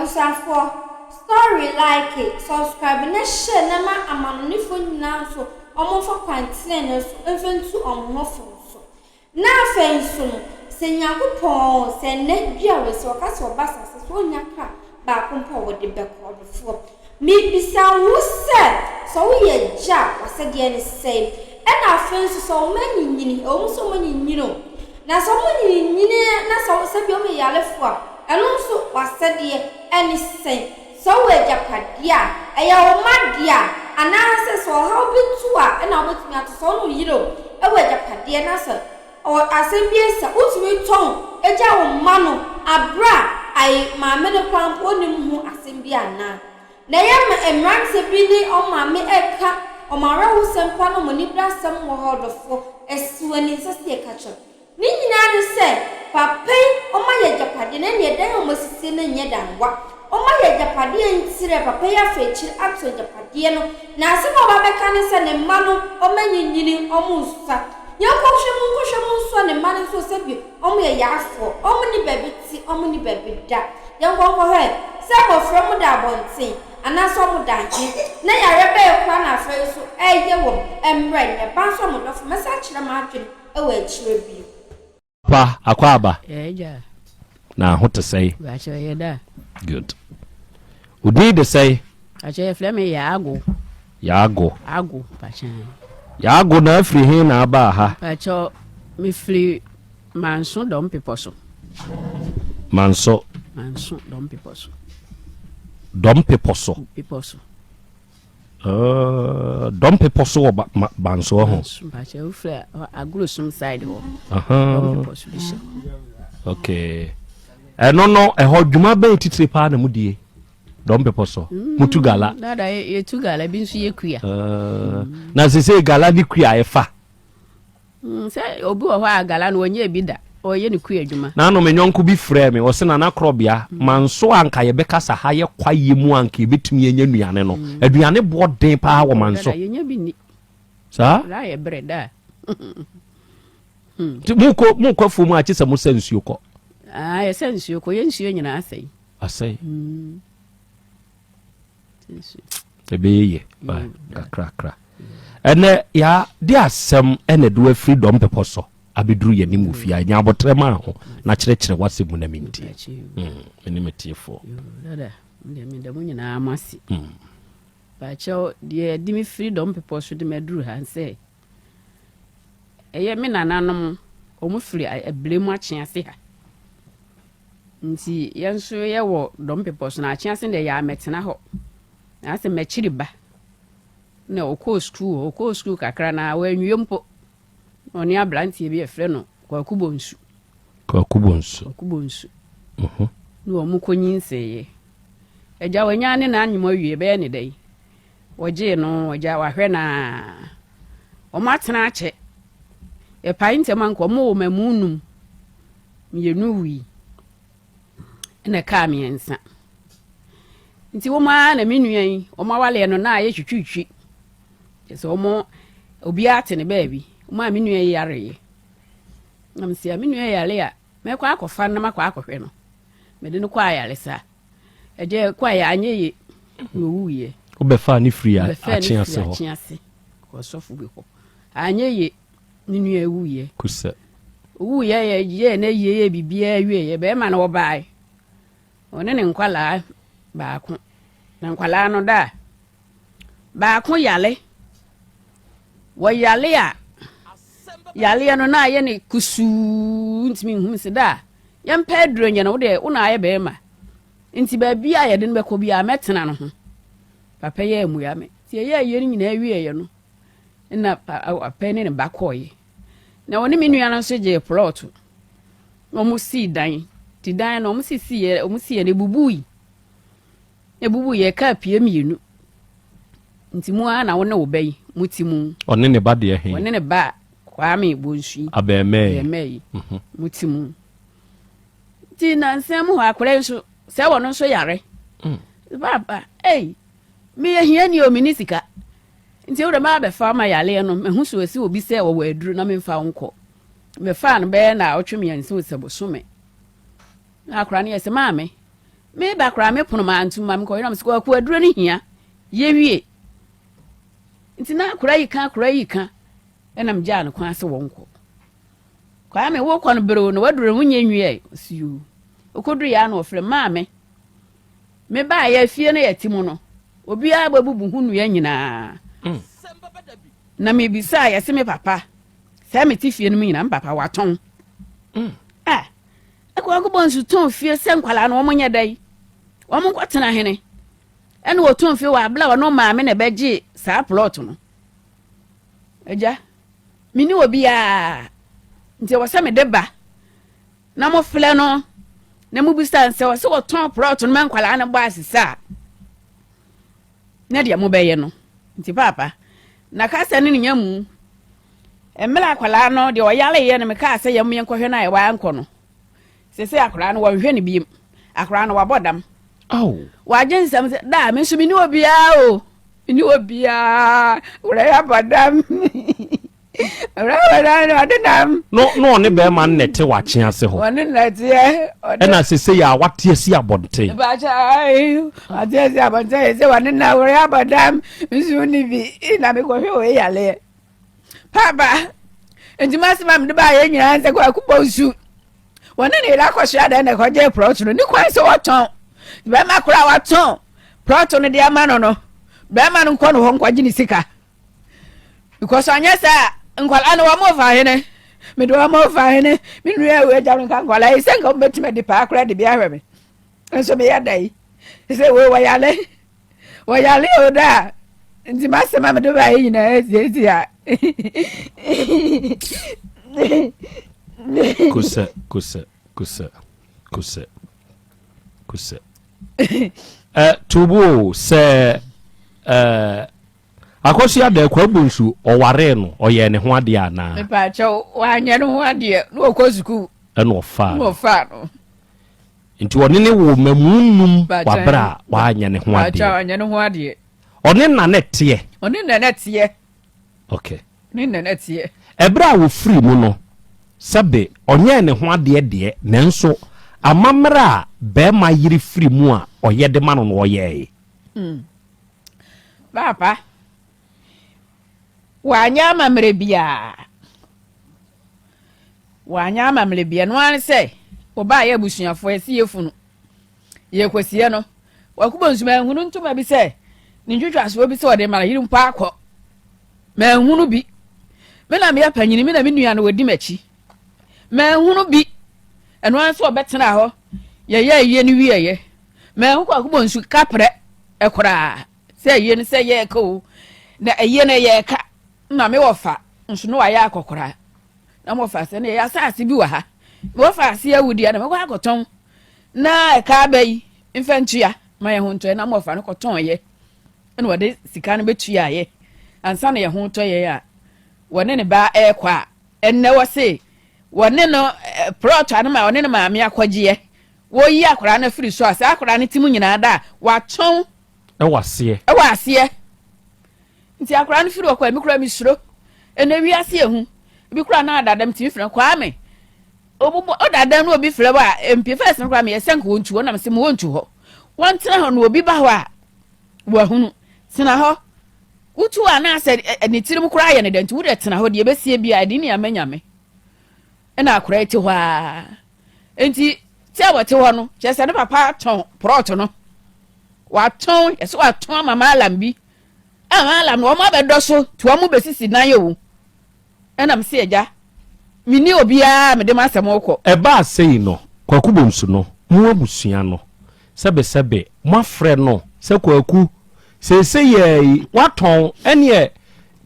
Abusuafoɔ, story like, subscribe ne share na ma amanɔnefoɔ nyinaa nso wɔn mfa kwan tenenee so mfa ntu wɔn ho fo nso. Na afei nso no, sɛ Nyankopɔn, sɛ nnɛ biara sɛ ɔka sɛ ɔba asase so, ɔnnya kra baako mpo a wɔde bɛkɔ. Ɔdɔfoɔ, mebisa wo sɛ, sɛ woyɛ agya a, w'asɛdeɛ ne sɛn? Ɛna afei nso, sɛ wo mma anyinyini, ɛwɔ mu sɛ wɔanyinyini o, na sɛ wɔnyinyini na sɛ sɛbi wɔyɛ yarefoɔ a, ɛno nso w'asɛdeɛ ne sɛn? Sɛ wowɔ agyapadeɛ a, ɛyɛ wo mma dea, anaasɛ sɛ ɔhaw bi to a ɛna wobɛtumi ato, sɛ wo ne wo yere wɔ agyapadeɛ na sɛ asɛm bi asi a, wotumi tɔn gya wo mma no aberɛ a ayi maame no koraa mpo ɔnnim ho asɛm bi anaa? Na ɛyɛ ma mmeranteɛ bi ne wɔn maame reka wɔn awerɛhosɛm koraa ne wɔn aniberesɛm wɔ hɔ ɔdɔfoɔ, ɛsi w'ani, ɛnsɛ sɛ yɛka kyerɛ wo. Ne nyinaa ne sɛ, papa yi, ɔma yɛ agyapadeɛ, na ɛnneɛ dan a wɔasisie no nyɛ danwa. Ɔma yɛ agyapadeɛ nti papa yi afa akyire ato agyapadeɛ no, na asɛm a ɔba abɛka ne sɛ ne mma no, wɔanyinyini, wɔresua. Yɛnkɔhwɛ mu nkɔhwɛ mu nso a, ne mma no nso sɛbi wɔyɛ yaafoɔ, wɔnni baabi te, wɔnni baabi da. Yɛnkɔ nkɔhwɛ sɛ mmɔfra mu da abɔnten anaasɛ wɔda he, na yareɛ bɛn koraa na afei nso ɛreyɛ wɔn mmerɛ nnɛ. Ba nso a mo dɔfo, mɛsan akyerɛ m'adwene wɔ akyire bio. Pa akwaaba. Ɛgya. Na ho te sɛe? Bakyɛ yɛ da. Good. Wo din de sɛe? Bakyɛ yɛfrɛ me Yaago. Yaago. Ago bakyɛ. Yaago na afiri he na abaa ha? Bakyɛ mefiri Manso Dɔm Bepɔ so. Manso. Manso Dɔm Bepɔ so. Dɔm Bepɔ so. Bepɔ so. Uh, dɔm pepɔ so wɔ bansoɔ ho. Agorosum side hɔ. Dɔm pepɔ so bi hyɛ. Okay. Ɛno no ɛhɔ dwuma bɛn titire paa na mudie dɔm pepɔ so. Mm, Mutu gala. Dada yɛtu gala bi nso yɛ kua. Uh, na sese gala ne kua ɛfa. Mm, sɛ obi wɔ hɔ a gala no ɔnyɛɛ bi da, ɔyɛ ne kua adwuma. Naano me nyɔnko bi frɛɛ me, ɔse Nana Korɔbea, manso a anka yɛbɛkasa ha yɛ kwaeɛ mu a anka yɛbɛtumi anya nnuane no. Mm. Aduane boɔ den paa wɔ manso. Dada, yɛnya bi nni. Saa? Daa yɛ brɛ daa. Hmm. Nti mokɔ mokɔ afuo mu a kye sɛ mosɛ nsuo kɔ? Ah, yɛsɛ nsuo kɔ, yɛ nsuo nyinaa asɛe. Asɛe. Mm. Ɛbɛyɛ yie kakrakra. Ɛnɛ ya de asɛm ɛna ɛde wafiri dɔm bepɔ so abɛduru yɛn anim wɔ fie a nya abotrɛ maa ho na kyerɛkyerɛ w'asɛm mu na mentie. Mene metiefoɔ. Dada, meda mo nyinaa mo ase. Baakyɛw deɛ ɛde me firi dɔm bepɔ so de maduru ha sɛ ɛyɛ me nananom wɔn firi abire mu akye ase ha. Nti yɛn nso yɛwɔ dɔm bepɔ so na akye ase deɛ yɛamɛtena hɔ. Na asɛ m'akyiri ba na ɔkɔɔ sukuu ɔkɔɔ sukuu kakra na wanwie mpo. Na ɔne aberanteɛ bi yɛfrɛ no Kwaku Bonsu. Kwaku Bonsu. Kwaku Bonsu. Mhm. Na wɔn kɔ nyinsɛeɛ. Agya wanya ne n'anyem awie bɛyɛ ne dɛn? Wɔgyee no agya wahwɛ no a wɔn atena akyɛ. Yɛpae ntɛm anka wɔn wɔ mamu num. Mmienu wui, ɛna ɛkaa mmiɛnsa. Nti wɔn ara na me nua yi, wɔn awaleɛ no na ayɛ twitwitwi. Kyerɛ sɛ wɔn obiara te ne baabi. Wɔn a me nua yi yareɛ. Na me sɛ me nua yare a, mɛkɔ akɔfa no na makɔ akɔhwɛ no. Mede no kɔ ayaresa. Ɛgya kɔ ayɛ anyɛ ye na owuiɛ. Wobɛfaa ne firi akye ase hɔ. Akye ase kɔ sɔfo bi hɔ. Anyɛ ye. Ne nua wuiɛ. Kusɛ. Owuiɛ yɛ yɛɛ n'ayie yɛ biribiara wieɛ bɛrima no ɔbaae. Ɔne ne nkwalaa baako. Na nkwalaa no da a baako yale. Wɔyale a yaleɛ no na ayɛ ne kusuu ntumi nhu sɛ da a yɛmpɛ aduro nyɛ no wo deɛ wo na ayɛ bɛrima nti baabi a yɛde no bɛkɔ biara mɛtena no ho. Papa yɛ ammua me. Nti yɛyɛ ayie no nyinaa wieɛ no Nna papa ne ne ba kɔɔeɛ. Na ɔne me nua no nso gyee plɔɔto. Na wɔsii dan. Nti dan no wɔsisiiɛ wɔsiiɛ no ebubui. Ebubuiɛ ɛkaa pie mmienu. Nti mu ara na wo ne wo ba yi mo te mu. Ɔne ne ba deɛ he? Ɔne ne ba Kwame Bonsu yi. Abɛɛmɛɛ yi. Abɛɛmɛɛ yi. Mhm. Mo te mu. Nti nansa mu hɔ akwadaa yi nso sɛ wɔn nso yare. Mm. Paapa, ei, meyɛ hiani o, menni sika. Nti wo de mabɛfa ma yareɛ no, mahu sɛ ɔsi obi sɛ ɔwɔ aduro na memfa wo nkɔ. Mefaa no bɛyɛ naawɔtwe mmiɛnsa o sɛ bosome. Na akora no yɛ sɛ maame, Meba koraa me pono manto ma mekɔhwɛ na mesɛ kwaku aduro no hia yɛwie. Nti na akora yi ka akora yi ka ɛna megyaa no kwan sɛ wɔnkɔ. Kwame wokɔ no berew na waduro no wonyɛ nwiɛ ɔsi yoo. Okoduru yɛ ano ɔfrɛ maame. Mebaeɛ fie no yɛte mu no obiara bɛbubu ho nnua nyinaa. Mm. Na mebisaa yɛse me papa sɛ mete fie no mu nyinaa me papa watɔn. Mm. Ah, Kwaku Bonsu tɔn fie sɛ nkwadaa no wɔn nyɛ dɛ wɔn nkɔtena hene ɛna wɔtɔn fie wɔ abla ɔno maame na ɛbɛgye saa plɔt no agya mene obiara nti ɛwɔ sɛ mede ba na mofrɛ no na mobisa sɛ wɔ sɛ wɔtɔn plɔt no ma nkwadaa no bɔ asesa a na deɛ mobɛyɛ no nti paapa na kasa no ne nya mu mmerɛ akwadaa no deɛ ɔyareeɛ no mekaa sɛ yɛm yɛnkɔhwɛ no a ɛwɔ ankɔ no sese akwadaa no wɔnhwɛ no biem akwadaa no wabɔ dam wagye nsɛm sɛ daa me nso mene obiara o mene obiara wura yɛ abɔ dam No na ɔne bɛrima no na ɛte wakye ase hɔ. Ɔne na ɛteɛ. Ɛna sese yɛ a wate asi abɔnten. Bàtà ayi wate asi abɔnten yɛ sɛ wɔne na wɔyɛ abɔdam nso ne bi na mekɔhwɛ wɔ yaleɛ. Paapa nti masɛm a mede baayɛ nyinaa sɛ kwaku bɔ nsu wɔne ne yere akɔsoa dɛn na ɛkɔgye prɔto no ne kwan sɛ wɔtɔn bɛrima koraa watɔn prɔto no de ama no no bɛrima no nkɔ no hɔ nkɔgye ne sika. Because anyɛ saa nkwadaa no wɔn fa hene mede wɔn fa hene me nua ewu agya no nka nkwadaa yi sɛ nka wɔn bɛtumi adi paa koraa de bi ahwɛ me nso meyɛ da yi sɛ wei wɔyale wɔyale o da nti masɛm a mede baayɛ nyinaa asiesie a kosɛ kosɛ kosɛ kosɛ kosɛ ɛ tubu sɛ ɛ Akosua dɛ Kwabu nsu ɔwaree no ɔyɛɛ ne ho adeɛ anaa? Mepaakyɛw, wanyɛ ne ho adeɛ na ɔkɔ sukuu. Ɛna ɔfaa no. Na ɔfaa no. Nti ɔne ne woo mmamu nnum wɔ abere a wanyɛ ne ho adeɛ. Mepaakyɛw, anyɛ ne ho adeɛ. Ɔne na na ɛteɛ. Ɔne na na ɛteɛ. Okay. Ne na na ɛteɛ. Ɛberɛ a wɔfiri mu no, sɛbe ɔnyɛɛ ne ho adeɛ deɛ, nanso amammerɛ a barima yere firi mu a ɔyɛ de ma no no ɔyɛɛe. Mm. Paapa, wanyɛ amammerɛ biara. Wanyɛ amammerɛ biara. No ara ne sɛ, wɔbaeɛ abusuafoɔ yɛsi yɛ funu. Yɛkɔsie no, wakubɔ nsu manhunu ntoma bi sɛ ne ntwitwasoɔ bi sɛ ɔde ma yere mpo akɔ. Manhunu bi. Me na meyɛ panyini, me na me nua no wɔdi m'akyi. Manhunu bi. Ɛno ara nso ɔbɛtena hɔ. Yɛyɛ ayie no wieɛ. Manhu kwaku bɔ nsu kaprɛ koraa sɛ ayie no sɛ yɛreka o na ayie no yɛreka na me wɔfa nso no wayɛ akɔkora na wɔfa sɛ na yɛyɛ asase bi wɔ ha me wɔfa ase awu deɛ na mɛkɔ akɔtɔn na ɛka aba yi mfa ntua ma yɛn ho ntɔɛ na wɔfa no kɔtɔn yɛ ɛna wɔde sika no bɛtua yɛ ansa na yɛn ho tɔ yɛ a wɔne ne ba ɛrekɔ a ɛnnɛ wɔse wɔne no prɔt ano ma wɔne ne maame akɔgyeɛ Woyi akwadaa no firi so a, saa akwadaa no ti mu nyinaa da a, watɔn. Ɛwɔ aseɛ. Ɛwɔ aseɛ. Nti akwadaa no firi hɔ kɔ a, emi koraa mesuro. Ɛnɛ wiase ehu. Ebi koraa na adadam tumi frɛ Kwame. Obobɔ ɔdadam na obi frɛ wɔ a, mpie fɛs no koraa meyɛ sɛ nka wɔntu hɔ na mese mo wɔntu hɔ. Wɔntena hɔ na obi ba hɔ a, wahunu. Tena hɔ. Wotu a na asɛ ne tirim koraa yɛ ne dɛ nti wo deɛ tena hɔ deɛ ɛbɛsie biara ɛde ne ama nyame. Ɛna akwadaa yi te hɔ ara. Nti te a wɔte hɔ no, kyerɛ sɛ ne papa tɔn prɔt no. Watɔn, yɛsɛ watɔn ama maalam bi. A maalam no, wɔn abɛdɔ so, nti wɔn bɛsisi dan o. Ɛna mese agya, menni obiara a mede m'asɛm rekɔ. Ɛbaa sei no, Kwaku Bonsu no, mo abusua no, sɛbesɛbe, moafrɛ no sɛ Kwaku, seesei ara yi, woatɔn, ɛnneɛ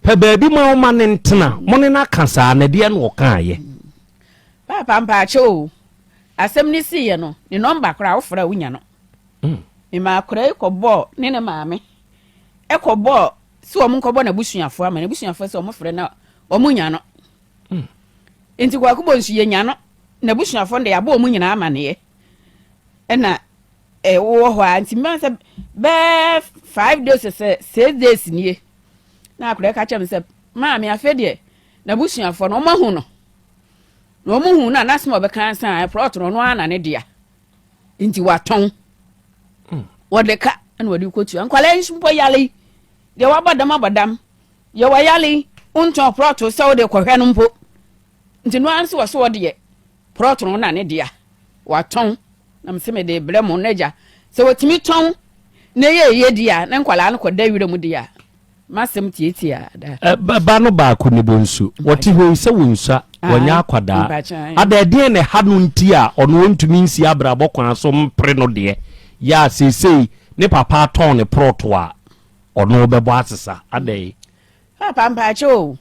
pɛ baabi ma wo ma no ntena, mo ne no aka saa, na ɛdeɛn na ɔkaeɛ? Paapa mpaakyɛw o, asɛm no siiɛ no, ne nɔmba koraa wofrɛ a wonya no. Mm. Mema akwadaa yi kɔbɔɔ ne ne maame kɔbɔɔ sɛ wɔn nkɔbɔ n'abusuafoɔ ama n'abusuafoɔ sɛ wɔn frɛ na wɔn nya no. Mm. Nti Kwaku Bonsu yɛ nya no n'abusuafoɔ no de yɛabɔ wɔn nyinaa amaneɛ ɛna ɛwɔ hɔ a nti mmaa sɛ bɛɛ 5 days sɛ 6 days nie na akwadaa ka kyerɛ me sɛ maame afei deɛ n'abusuafoɔ no wɔn ahu no. Na wɔn hu no a n'asɛm a ɔbɛka ansa a prɔt no ɔno ara na ne dea nti watɔn. Wɔde ka na wɔde kɔtua. Nkwadaa yi nso mpo yare yi, deɛ wabɔ dam abɔ dam. Deɛ wɔyare yi, wontɔn prɔto sɛ wode kɔhwɛ no mpo. Nti no ara nso wɔ so wɔdeɛ prɔto no na ne dea. Watɔn. Na mese mede brɛ mo n'agya. Sɛ wɔtumi tɔn na ɛyɛ yie di a, na nkwadaa no kɔda wira mu di a, M'asɛm tiatia da. Ba no baako ne bonsu. Wɔte hɔ yi sɛ wɔnsua, wɔnyɛ akwadaa. Ada ɛdeɛn na ɛha no nti a ɔno ɔntumi nsi abrabɔ kwan so mpere no deɛ yɛ a seesei ne papa atɔn ne prɔto a ɔno bɛbɔ asesa? Adɛn? Papa mpaakyɛ o.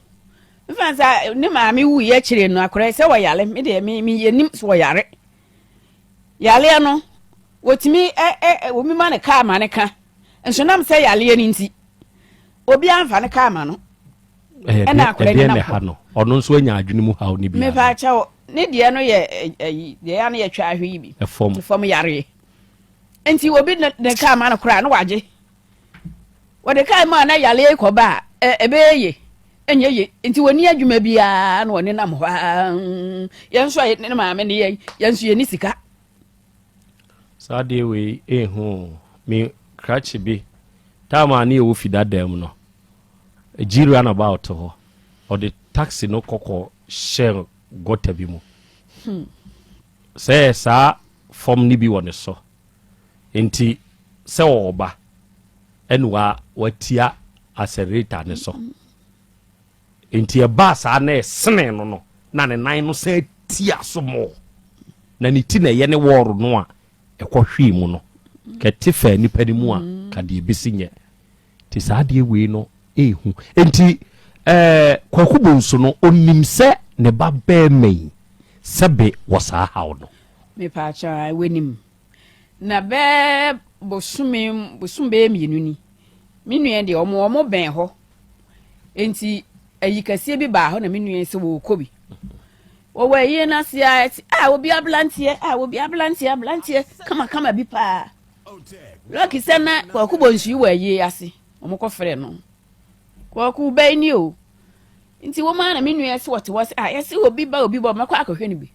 Mfa sɛ ne maame wuiɛ akyire no akwadaa yi sɛ wɔyare me deɛ me me yɛnim sɛ wɔyare. Yareɛ no wɔtumi ɛ ɛ obi ma ne kaa ma ne ka. Nso nam sɛ yareɛ no nti, obiara mfa no kaa ma no. Ɛna akwadaa no nam hɔ. No? Ɔno nso anya adwene mu haw no bi. Mepa kyɛw, ne deɛ no yɛ ɛyi deɛ ya no yɛ twa ahwe yi bi. Ɛfam. Ɛfam yareɛ. Nti obi ne kaa ma no koraa no wagye. Wɔde kaa mu a na yareɛ yi kɔba a ɛbɛyɛ ye. Ɛnyɛ ye. Nti wɔni adwuma biara na wɔne nam hɔ a. Yɛn nso a ne maame ne yɛn, yɛn nso yɛni sika. Saa adeɛ wei ɛhu o. Me krakye bi, time a ne yɛwɔ fi dada mu no, G runabout hɔ, ɔde taxi no kɔkɔ hyɛ gɔta bi mu. Hmm. Sɛ saa fam no bi wɔ ne so. Nti sɛ ɔɔba ɛna wa watia accelerator ne so. Enti ɛbaa saa na ɛsenee no no, na ne nan no san tia so more. Na ne ti na ɛyɛ ne wɔɔro no a ɛkɔhwee mu no, kɛte faa nipa no mu a, ka deɛ ɛbɛsi nyɛ. Nti saa adeɛ wei no ɛɛhu. Enti ɛɛ Kwaku Bonsu no, ɔnim sɛ ne ba bɛɛma yi sɛbe wɔ saa haw no. Mepaakyɛw, ae, wɔnim. Na bɛɛ bosome, bosom bɛyɛ mmienu ni, me nua deɛ wɔn, wɔn bɛn hɔ. Enti ayi kɛseɛ bi baa hɔ na me nua yi sɛ wɔrekɔ bi. Wɔwɔ ayie no ase a ɛte a obi aberanteɛ a obi aberanteɛ aberanteɛ kamakama bi paa. Lɔki sɛ na Kwaku Bonsu yi wɔ ayie ase. Wɔkɔfrɛ no. Kwaku bɛyi ni o. Nti wɔn ara na me nua sɛ wɔte hɔ sɛ a yɛse obi ba obi ba mɛkɔ akɔhwɛ no bi.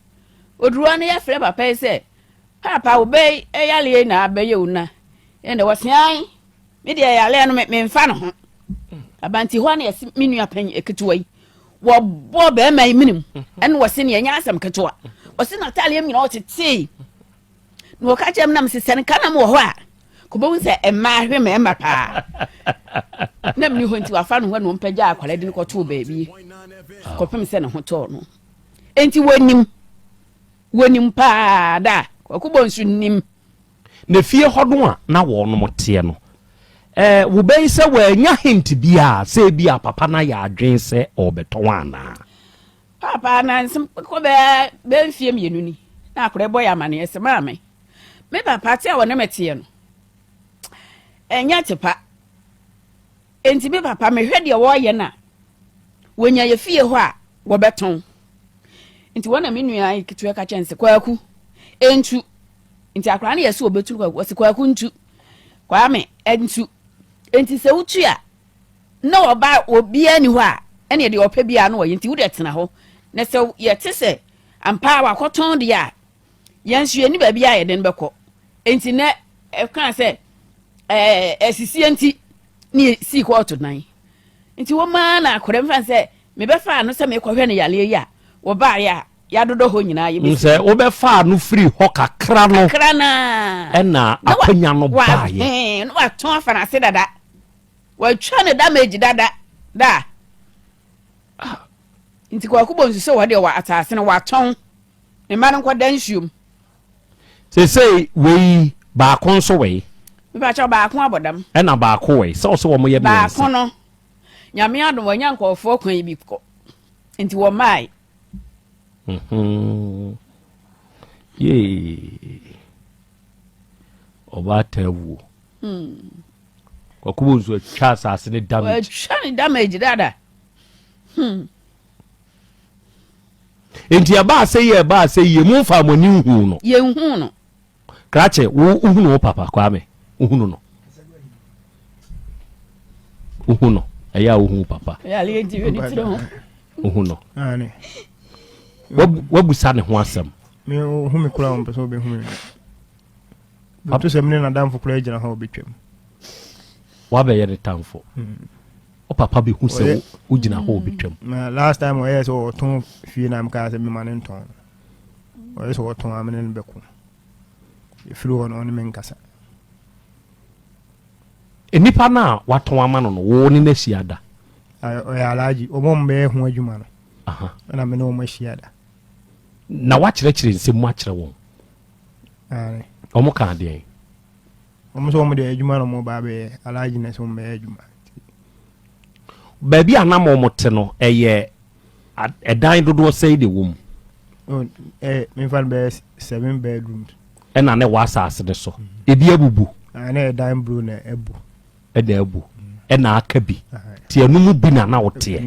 Oduru hɔ no yɛfrɛ papa yi sɛ paapa wo bɛ yi yareɛ na abɛyɛ o na ɛnna wɔse ae. Me deɛ yareɛ no memfa ne ho. Abanti hɔ na yɛse me nua panyin ketewa yi wɔbɔ bɛrima yi menem ɛna wɔse ne ɛnyɛ asɛm ketewa. Wɔse n'ataadeɛ mu nyinaa ɔtetee na wɔka kyerɛ me nam sɛ sɛ nka nam wɔ hɔ a kɔbɛhu sɛ mmaa hwe mmarima paa. Na meni hɔ nti wafa no hɔ na ɔmpɛgya akwadaa de no kɔtoo baabi kɔpem sɛ ne ho tɔɔ no. Enti wɔnim wɔnim paa da Kwaku Bonsu nim. Na fie hɔ no a na wɔnom teɛ no, eh, wobɛyi sɛ wɔannya hint biaa sɛ ebia papa no ayɛ adwen sɛ ɔɔbɛtɔn anaa? Paapa, nansa kɔ bɛɛ bɛɛ mfie mmienu ni na akwadaa bɔ yɛ amaneɛ sɛ maame, me papa te a wɔne me teɛ no, ɛnyɛ te pa. Enti me papa mehwɛ deɛ wɔreyɛ no a, wɔnya yɛ fie hɔ a wɔbɛtɔn. Nti wɔn na me nua ketewa ka kyɛn sɛ kwaku, ɛntu. Nti akwadaa no yɛ sɛ ɔbɛtu no kwaku, ɔsi kwaku ntu, Kwame ntu. Nti sɛ wotu a, na ɔba obiara ni hɔ a, ɛne deɛ ɔpɛ biara na ɔyɛ. Nti wode tena hɔ. Na sɛ yɛte sɛ ampa wakɔtɔn deɛ a, yɛn nso yɛni baabi a yɛde no bɛkɔ. Nti na ɛka sɛ ɛɛ asisie nti ne yɛsii kɔɔto dan. Nti wɔmaa na akwadaa mfa sɛ mebɛfaa no sɛ mekɔhwɛ no yareɛ yi a, wɔbaeɛ a yɛadodɔ hɔ nyinaa yɛbɛsi. Sɛ wobɛfaa no firi hɔ kakra no. Kakra no ɛna akwanya no baeɛ. Na watɔn afa no ase dada. Watwa ne damage dada da. Ah. Nti Kwaku Bonsu sɛ wɔde wɔ asase no watɔn. Ne mma no nkɔda nsuom. Sesei wei baako nso wei. Mepakyɛw baako abɔ dam. Ɛna baako wei sɛ ɔsɛ wɔn yɛ mmiɛnsa. Baako no Nyame adom wɔanya nkɔɔfoɔ kwan bi kɔ nti wɔmaae. Mhm. Yee. Ɔbaatan wuo. Hmm. Kwakubo nso atwa asase ne damage. Atwa ne damage dada. Hmm. Nti ɛbaa sɛ yie ɛbaa sɛ yie mo nfa mo ani nhuu no. Yɛn nhuu no. Krakye wo wohunu wo papa Kwame wohunu no wohu no ɛyɛ a wohu papa wohu no wabusa ne ho asɛm. Wohu me kura wɔn pɛ sɛ wɔbɛhu me. Bɛto sɛ mene n'adamfo koraa gyina hɔ a ɔbɛtwam. Wabɛyɛ ne tamfo. Wo papa bɛhu sɛ wogyina hɔ ɔbɛtwam. Na last time ɔyɛɛ sɛ ɔtɔn fie na mekaa sɛ mema no ntɔn. Ɔyɛ sɛ ɔtɔn a mene no bɛko. Ɛfiri hɔ no ɔne me nkasa. Nnipa no a watɔn ama no no, wo ne no ahyia da? Ɔyɛ alhaji, wɔn a wɔbɛyɛ ho adwuma no. Ɛna me ne wɔn ahyia da. Na wakyerɛkyerɛ nsɛm mu akyerɛ wɔn? Wɔn kaa deɛn? Wɔn nso wɔn deɛ adwuma na wɔn ba abɛyɛ, alhaji na sɛ wɔn bɛyɛ adwuma. Baabi a nam wɔn te no, ɛyɛ ɛdan dodoɔ sɛn na ɛwɔ mu? Oh, eh, memfa no bɛyɛ seven bedrooms. Ɛna ne wɔ asase no so. Ebi abubu. Ah, na ɛdan bro na abu. Ɛna abu. Ɛna aka bi. Ti ɛno mu bi na na woteɛ.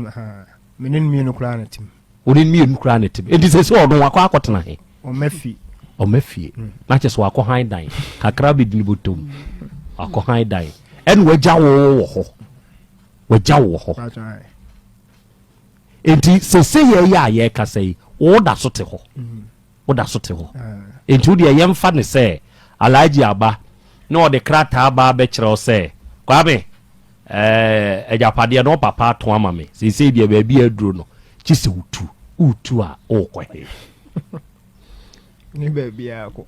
Me ne mmienu koraa na tim. Wo ne mmienu koraa na tim. Enti sɛ sɛ ɔno wakɔ akɔtena he? Ɔma fie. Ɔma fie. Mm. Na kyɛ sɛ wakɔ han dan. Kakra bɛdi ne bɔtɔm. Wakɔ han dan. Ɛna wagya wo wɔ hɔ. Wagya wo wɔ hɔ. Enti sese yɛ yɛ a yɛrekasa yi, woda so te hɔ. Woda so te hɔ. Enti wo deɛ yɛmfa ne sɛ Alhaji aba na ɔde krataa ba abɛkyerɛ wo sɛ, Kwame, ɛɛ agyapadeɛ no wo papa ato ama me. Seesei deɛ baabi a aduro no, kye sɛ wotu. Wotu a, wokɔ he? Ne baabi a kɔ.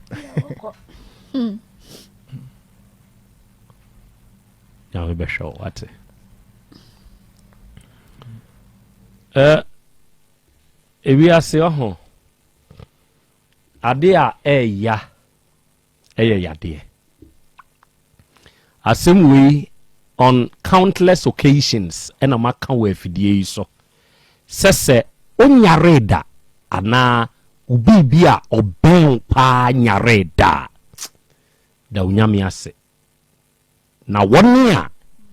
Nyame bɛhwɛ wo wate. Eh, ewiase ɔho ade a ɛɛya ɛyɛ yadeɛ. Asɛm wei on countless occasions ɛna maka wɔ afidie yi so sɛ sɛ onyaree da anaa obi bi a ɔbɛn wo paa nyaree da a, da Onyame ase. Na wɔn a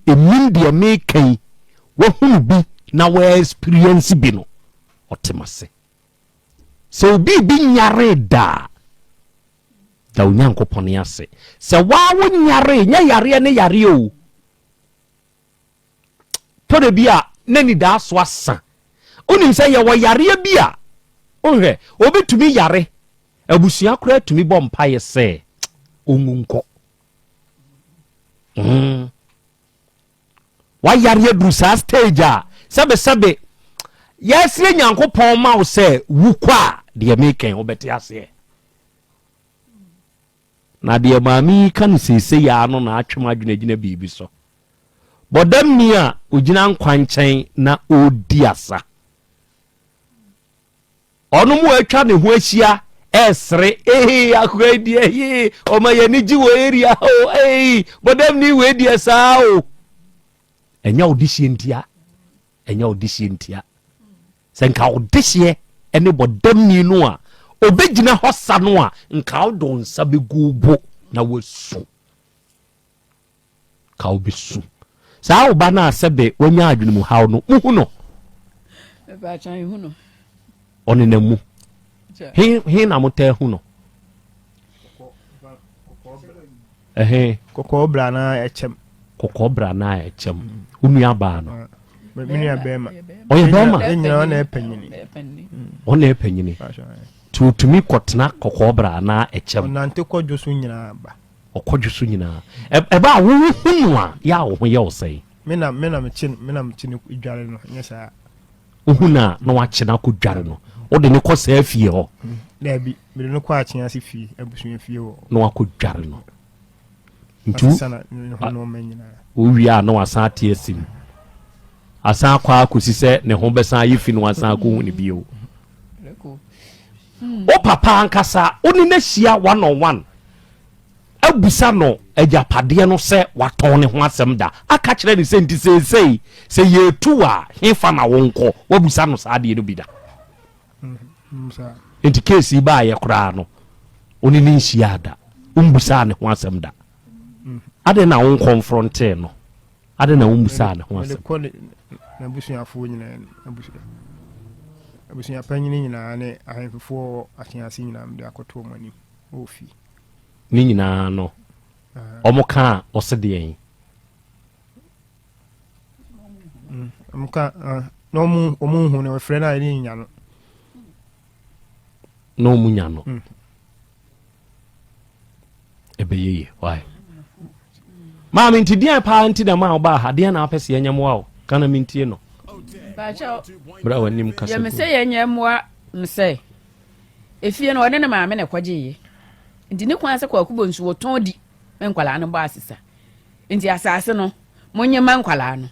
ɛnim deɛ meka yi, wahunu bi na wa experience bi no, ɔte m'ase. Sɛ obi bi nyaree da a, da Onyankopɔn ase. Sɛ waa wo nyaree, nyɛ yareɛ ne yareɛ o. Tɔda bi a na nidaaso asa. Wonim sɛ yɛwɔ yareɛ bi a, wohwɛ, obi tumi yare, abusua koraa tumi bɔ mpaeɛ sɛ ɔnwu nkɔ. Mm. Wayare aduru saa stage a sɛbesɛbe yɛsrɛ Nyankopɔn ma wo sɛ wu kɔ a deɛ mekɛn wobɛte aseɛ. Na deɛ maame yi ka no seesei ara no na atwe m'adwene agyina biribi so. Bɔdamni a ɔgyina nkwankyɛn na ɔredi asa. Ɔno mu atwa ne ho ahyia ɛresere, ee akoa yi deɛ ee ɔma yɛn ani gye wɔ area ha o, ee bɔdamni wei deɛ saa o. Ɛnyɛ wo dehyeɛ ntia, ɛnyɛ wo dehyeɛ ntia. Sɛ nka wo dehyeɛ ne bɔdamni no a ɔbɛgyina hɔ sa no a, nka wode wo nsa bɛgu wo bo na woasu. Ka wobɛsu. Saa wo ba no a sɛbe wanya adwene mu haw no, muhu no? Ɔnenam mu. He, he na motaa hu no? Ɛhe? Kɔkɔɔ bra na ɛkyɛm. Kɔkɔɔ bra na ɛkyɛm. Wo nua baa no. Me nua bɛrima. Ɔyɛ bɛrima. Ɛnyina ɔna ɛpanyini. Ɔna ɛpanyini. Nti otumi kɔtena kɔkɔɔ bra na ɛkyɛm. Ɔnante kɔ dwo so nyinaa ba. Ɔkɔ dwo so nyinaa. Ɛba a wohu no a, yɛ a wo ho yɛ wo sɛn? Me na me na mekye no me na mekye no dware no nyɛ saa. Wohu no a na wakye no akɔ dware no. Wode no kɔ saa fie hɔ? Daabi, mede no kɔ akye ase fie, abusua fie wɔ. Na wakɔ dware no. Nti wowie a na wasan ate asi mu. Asan akɔ akɔsi sɛ ne ho bɛsan ayɛ fi na wasan akɔhu no bio. Wo papa ankasa wo ne no ahyia one on one abusa no agyapadeɛ no sɛ watɔn ne ho asɛm da aka kyerɛ ne sɛ nti seesei sɛ yɛtu a hefa na wonkɔ wabusa no saa adeɛ no bi da nti case yi baayɛ koraa no wo ne no nhyiaa da wombusaa ne ho asɛm da adɛn na wo nkɔnfrɔntee no adɛn na wombusaa ne ho asɛm kɔ n'abusuafoɔ nyinaa abusua abusua panyin nyinaa ne ahemfofoɔ wɔ atease nyinaa mede akɔto wɔn anim wɔ fie ne nyinaa no wɔn kaa ɔse deɛn Wɔn ka na wɔn wɔn nhu no wɔfrɛ no a ɛne nya no. Na wɔn nya no. Mm. Ɛbɛyɛ yie. Why? Maame nti deɛn paa nti na maa wobaa ha? Deɛn na wopɛ sɛ yɛnyɛ mmoa wo? Ka na mentie no. Berɛ a w'anim kasa gu. Yɛmɛ sɛ yɛnyɛ mmoa no sɛ efie no ɔne ne maame na ɛkɔgyeeɛ. Nti ne kwan sɛ Kwaku Bonsu wɔtɔn di ma nkwadaa no bɔ asesa. Nti asase no monye ma nkwadaa no.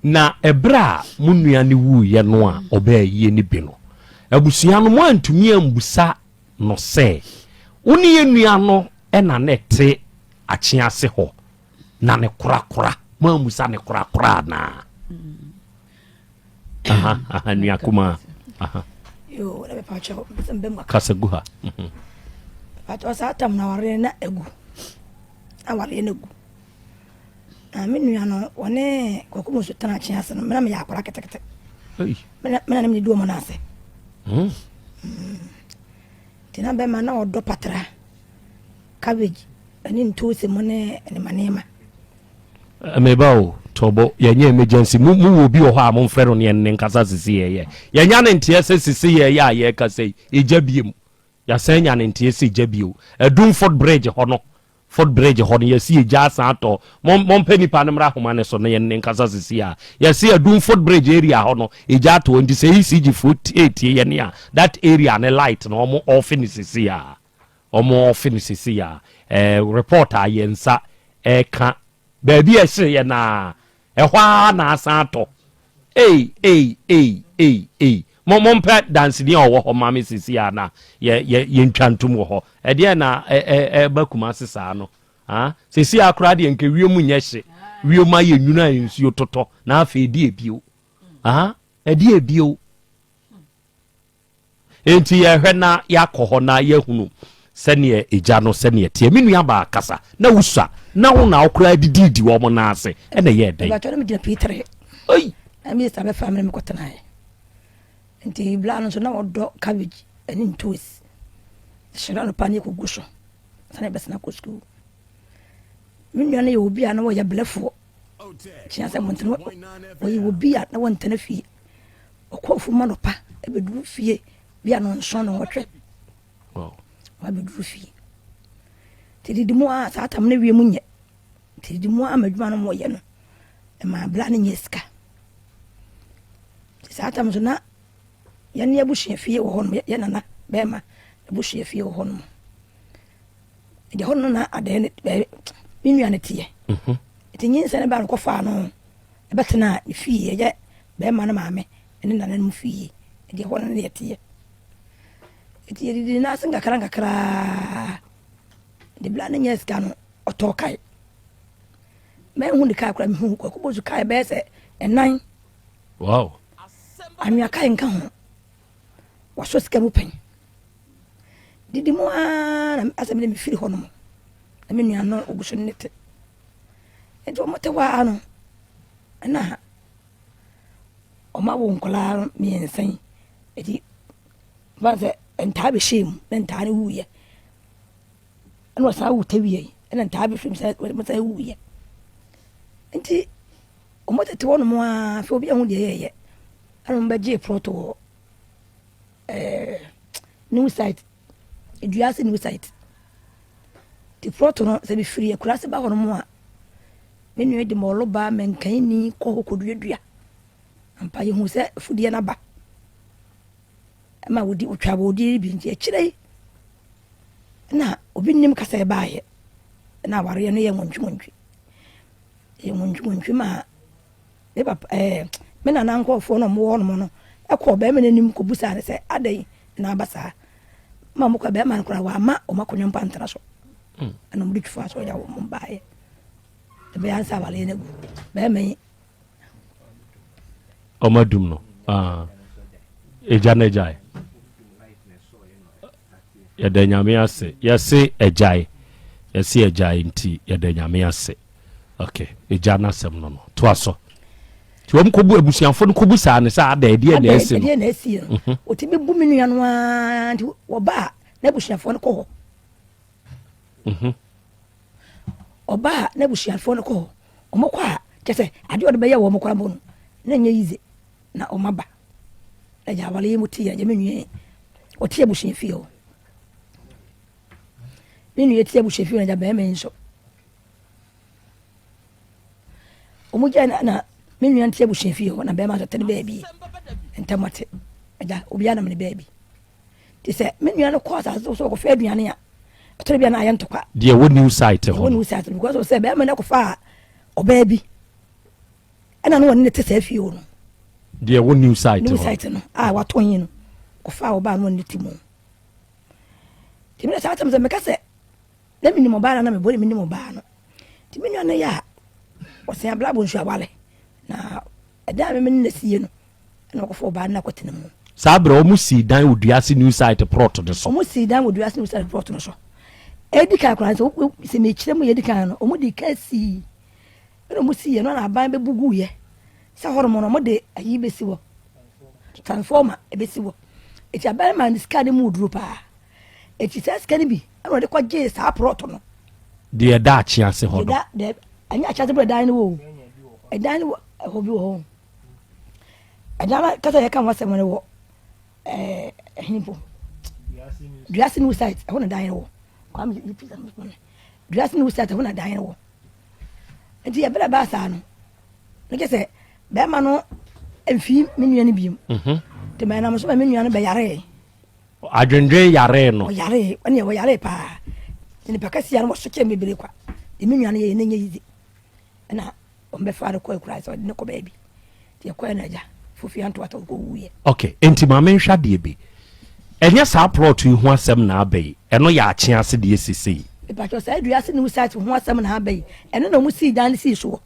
Na ɛberɛ a mo nua no wuiɛ no a ɔbaa ayie no bi no, abusua no moantumi ambusa no sɛ, Wo ne yɛn nua no na na ɛte akyease hɔ, na ne korakora, moammusa ne korakora anaa? Aha, aha, nua kumaa. Aha. Yo, na mepa kyɛw, mpɛ sɛ mbɛ mu kakra. Kasa gu ha. Mhm. Mepa kyɛw, saa tam na awareɛ na agu. Awareɛ na agu. Na me nua no, wɔne Kwaku Bonsu tena akyease no, me na meyɛ akwadaa ketekete. Me na ne mede di wɔn ase. Hmm. Hmm. Nti na bɛma na ɔdɔ patra, cabbage, ne ntoosi mu ne nneɛma nneɛma. Eh, meba o tɔbɔ yɛnyɛ emergency mu mu wɔ obi wɔ hɔ a momfrɛ no ne yɛn ne nkasa sisi yɛyɛ yɛnya ne nteɛ sɛ sisi yɛyɛ a yɛkasa yi egya biem yɛasan nya ne nteɛ sɛ egya bio adum foot bridge hɔ no Foot bridge hɔ no yɛse egya asan atɔ mom mompɛ nipa no mmra ahoma no so na yɛne no nkasa sisi a yɛse adum foot bridge area hɔ no egya atɔ hɔ nti sɛ ECG foɔ etie yɛne a that area ne light no ɔmo off no sisi a ɔmo off no sisi a ɛɛ report a yɛn nsa ɛka Baabi a ɛhyeeɛ no ara, ɛhɔ ara na asan atɔ. Ei, ei, ei, ei, ei. Mo, mompɛ danseni a ɔwɔ hɔ ma me seesei ara na yɛ, yɛ, yɛntwa ntom wɔ hɔ. Ɛdeɛn na ɛ, ɛ, ɛreba Kumasi saa no? Ah, seesei ara koraa deɛ nka wiem nyɛ hye. Wiem ayɛ nwunu a nsuo totɔ, na afei ɛdeɛ bio? Ah, ɛdeɛ bio? Enti yɛhwɛ na yɛakɔ hɔ na yɛahunu sɛdeɛ egya no sɛdeɛ ɛteɛ. Me nua baa kasa na wosua na wo na wo koraa didiidi wɔn nan ase ɛna ɛyɛɛ dɛn? Mebatɔ na megyina P3. Ei! Na me sista bɛfaa me na mekɔtenaeɛ. Nti bla no nso na wɔdɔ cabbage ne ntoos. Hyerɛ anɔpa ne yɛkɔgu so sane bɛsena kɔ sukuu. Me nua no yɛ obi a na wɔyɛ blɛfoɔ. Kyea sɛ mmɔntene wɔyɛ obi a na wɔntena fie. Ɔkɔ afuom anɔpa bɛduru fie bi a nɔnson nɔnwɔtwe wabɛduru fie. Nti didi mu a saa tam no wiem nyɛ. Nti didi mu a ma adwuma no mɔyɛ no ɛma abla no nyɛ sika. Nti saa tam nso na yɛne abusua fie wɔ hɔ nom yɛ nana bɛrima abusua fie wɔ hɔ nom. Nti hɔ no na adɛn ne me nua no teɛ. Mhm. Nti nyinsɛn no baa no kɔfaa no ɛbɛtenaa ne fie ɛyɛ bɛrima no maame ne nananom fie nti ɛhɔ no ne yɛteɛ. Nti yɛdidi n'ase nkakra nkakraa de bla no nyɛ sika no ɔtɔɔ kae. Manhu ne kae koraa mehu Kwaku Bonsu kae bɛyɛ sɛ ɛnan. Wow. Anwea kae nka ho. Wasɔ sika mu pɛn. Didi mu ara na asɛ mede mefiri hɔ nom na me nua no ɔgu so ne te. Nti wɔn te hɔ ara no ɛna wɔn awo nkwadaa no mmiɛnsa yi. Nti fa sɛ ntaa bɛhyɛɛ mu na ntaa no wuiɛ. Ɛna ɔsan wo tawia yi ɛna ntaa bɛfiri mu sɛ wɔsan wuiɛ. Nti wɔn tete hɔ nom ara afei obi ahu deɛ yɛyɛ ɛna wɔn bɛgyee prɔto wɔ ɛɛ new site dua ase new site nti prɔto no sɛ mefiri akuraase ba hɔ nom a me nua de mɔlo ba mɛnkanni kɔ hɔ kɔduadua ampa yɛhu sɛ afudeɛ no aba ɛma wɔdi wɔtwa wɔdi bi nti akyire yi na obi nim kasa ɛbaayɛ na awareɛ no yɛ nwɔntwe nwɔntwe yɛ nwɔntwe nwɔntwe ma Me papa ɛɛ me nana nkurɔfoɔ na wɔwɔ hɔnom no kɔɔ barima no anim kɔbisaa no sɛ adɛn na aba saa ma wɔkɔ barima no koraa wamma wɔn akonnwa mpo antena so hmm. ɛna wɔde twifo asɔ ɔgya wɔn baeɛ ɛbɛyɛ ansa awaleɛ no agu barima yi ɔma dum no ah. ɛgya no agyae Yɛda Nyame ase. Yɛse agyae. Yɛse agyae nti yɛda Nyame ase. Ok, agya no asɛm no no. Toa so. Nti wɔn kɔbu abusuafo no kɔbu saa ne sɛ ada ɛdeɛ na asi no. Ɛdeɛ na asi no. Mhm. Wɔtumi bu me nua no ara nti wɔba a n'abusuafoɔ no kɔ hɔ. Mhm. Ɔba a n'abusuafoɔ no kɔ hɔ. Wɔn kɔ a kyɛ sɛ adeɛ ɔde bɛyɛ wɔn koraa mpo no na ɛnyɛ yize. Na ɔma ba. Agya awale yi mu te yɛ agya me nua yi. Ɔte abusua fie hɔ. Me nua ti abusua fie na gya bɛrima yi nso. Wɔn gya na na me nua nte abusua fie hɔ na bɛrima nso te ne baabi. Ntam ate. Agya obiara nam ne baabi. Te sɛ me nua no kɔ asase so ɔkɔfɛ aduane a ɛtɔrɔ bi a na ayɛ ntɔkwa. Deɛ ɛwɔ new site hɔ. Ɛwɔ new site because sɛ bɛrima no kɔfa ɔbaa bi ɛna no wɔne ne te saa fie hɔ no. Deɛ ɛwɔ new site hɔ. New site no a watɔn yi no kɔfa ɔbaa no wɔne ne te mu. Nti mi na saa asɛm sɛ meka sɛ na menim ɔbaa no na mebɔ ne menim ɔbaa no. Nti me nua no yɛ a ɔsɛn abla bɔ nsu awale na ɛdan a meme ne na sie no ɛna ɔkɔfa ɔbaa no na akɔtena mu. Saa berɛ wɔn sii dan wɔ Duase New Site prɔt no so. Wɔn sii dan wɔ Duase New Site prɔt no so. Edi kan koraa sɛ sɛ mekyerɛ mu yɛ edi kan no wɔn di kan sii ɛna wɔn sii yɛ no na aban bɛbu gu yɛ sɛ hɔnom no wɔn de ayi bɛsi hɔ transformer ɛbɛsi hɔ eti aban maa ne sika ne mu duro paa eti saa sika no bi ɛna wɔde kɔ gyee saa prɔt no. Deɛ ɛda akyease hɔ no. Deɛ ɛnyɛ akyease bɔ ɛdan no wɔ o ɛdan no wɔ ɛhɔ bi wɔ hɔ. Ɛdan no kasa yɛka ho asɛm no wɔ ɛɛ ɛhe mpo duase new site ɛhɔ na dan no wɔ kwame yi pizza no no duase new site ɛhɔ na dan no wɔ nti yɛbɛrɛ baa saa no ne kyɛ sɛ bɛrima no mfi me nua no biem mhm. nti mɛ nam so ma me nua no bɛyaree adwendwen yaree no ɔyaree ɛne ɔyaree paa nipa kɛseɛ no wɔso kyɛn bebree kwa de me nua no yɛ ne nyɛ yizi ɛna Wɔbɛfaa no kɔɔ akuraase, wɔde no kɔ baabi. Nti ɛkɔɛ no agya, Fofie Antoata ɔkɔwuiɛ. Ok, enti ma menhwɛ adeɛ bi. Ɛnyɛ saa plot yi ho asɛm na aba yi, ɛno yɛ akye ase deɛ sesei. Mepakyɛw, saa Duase New Site ho asɛm na aba yi, ɛno na wɔn sii dan no sii soɔ.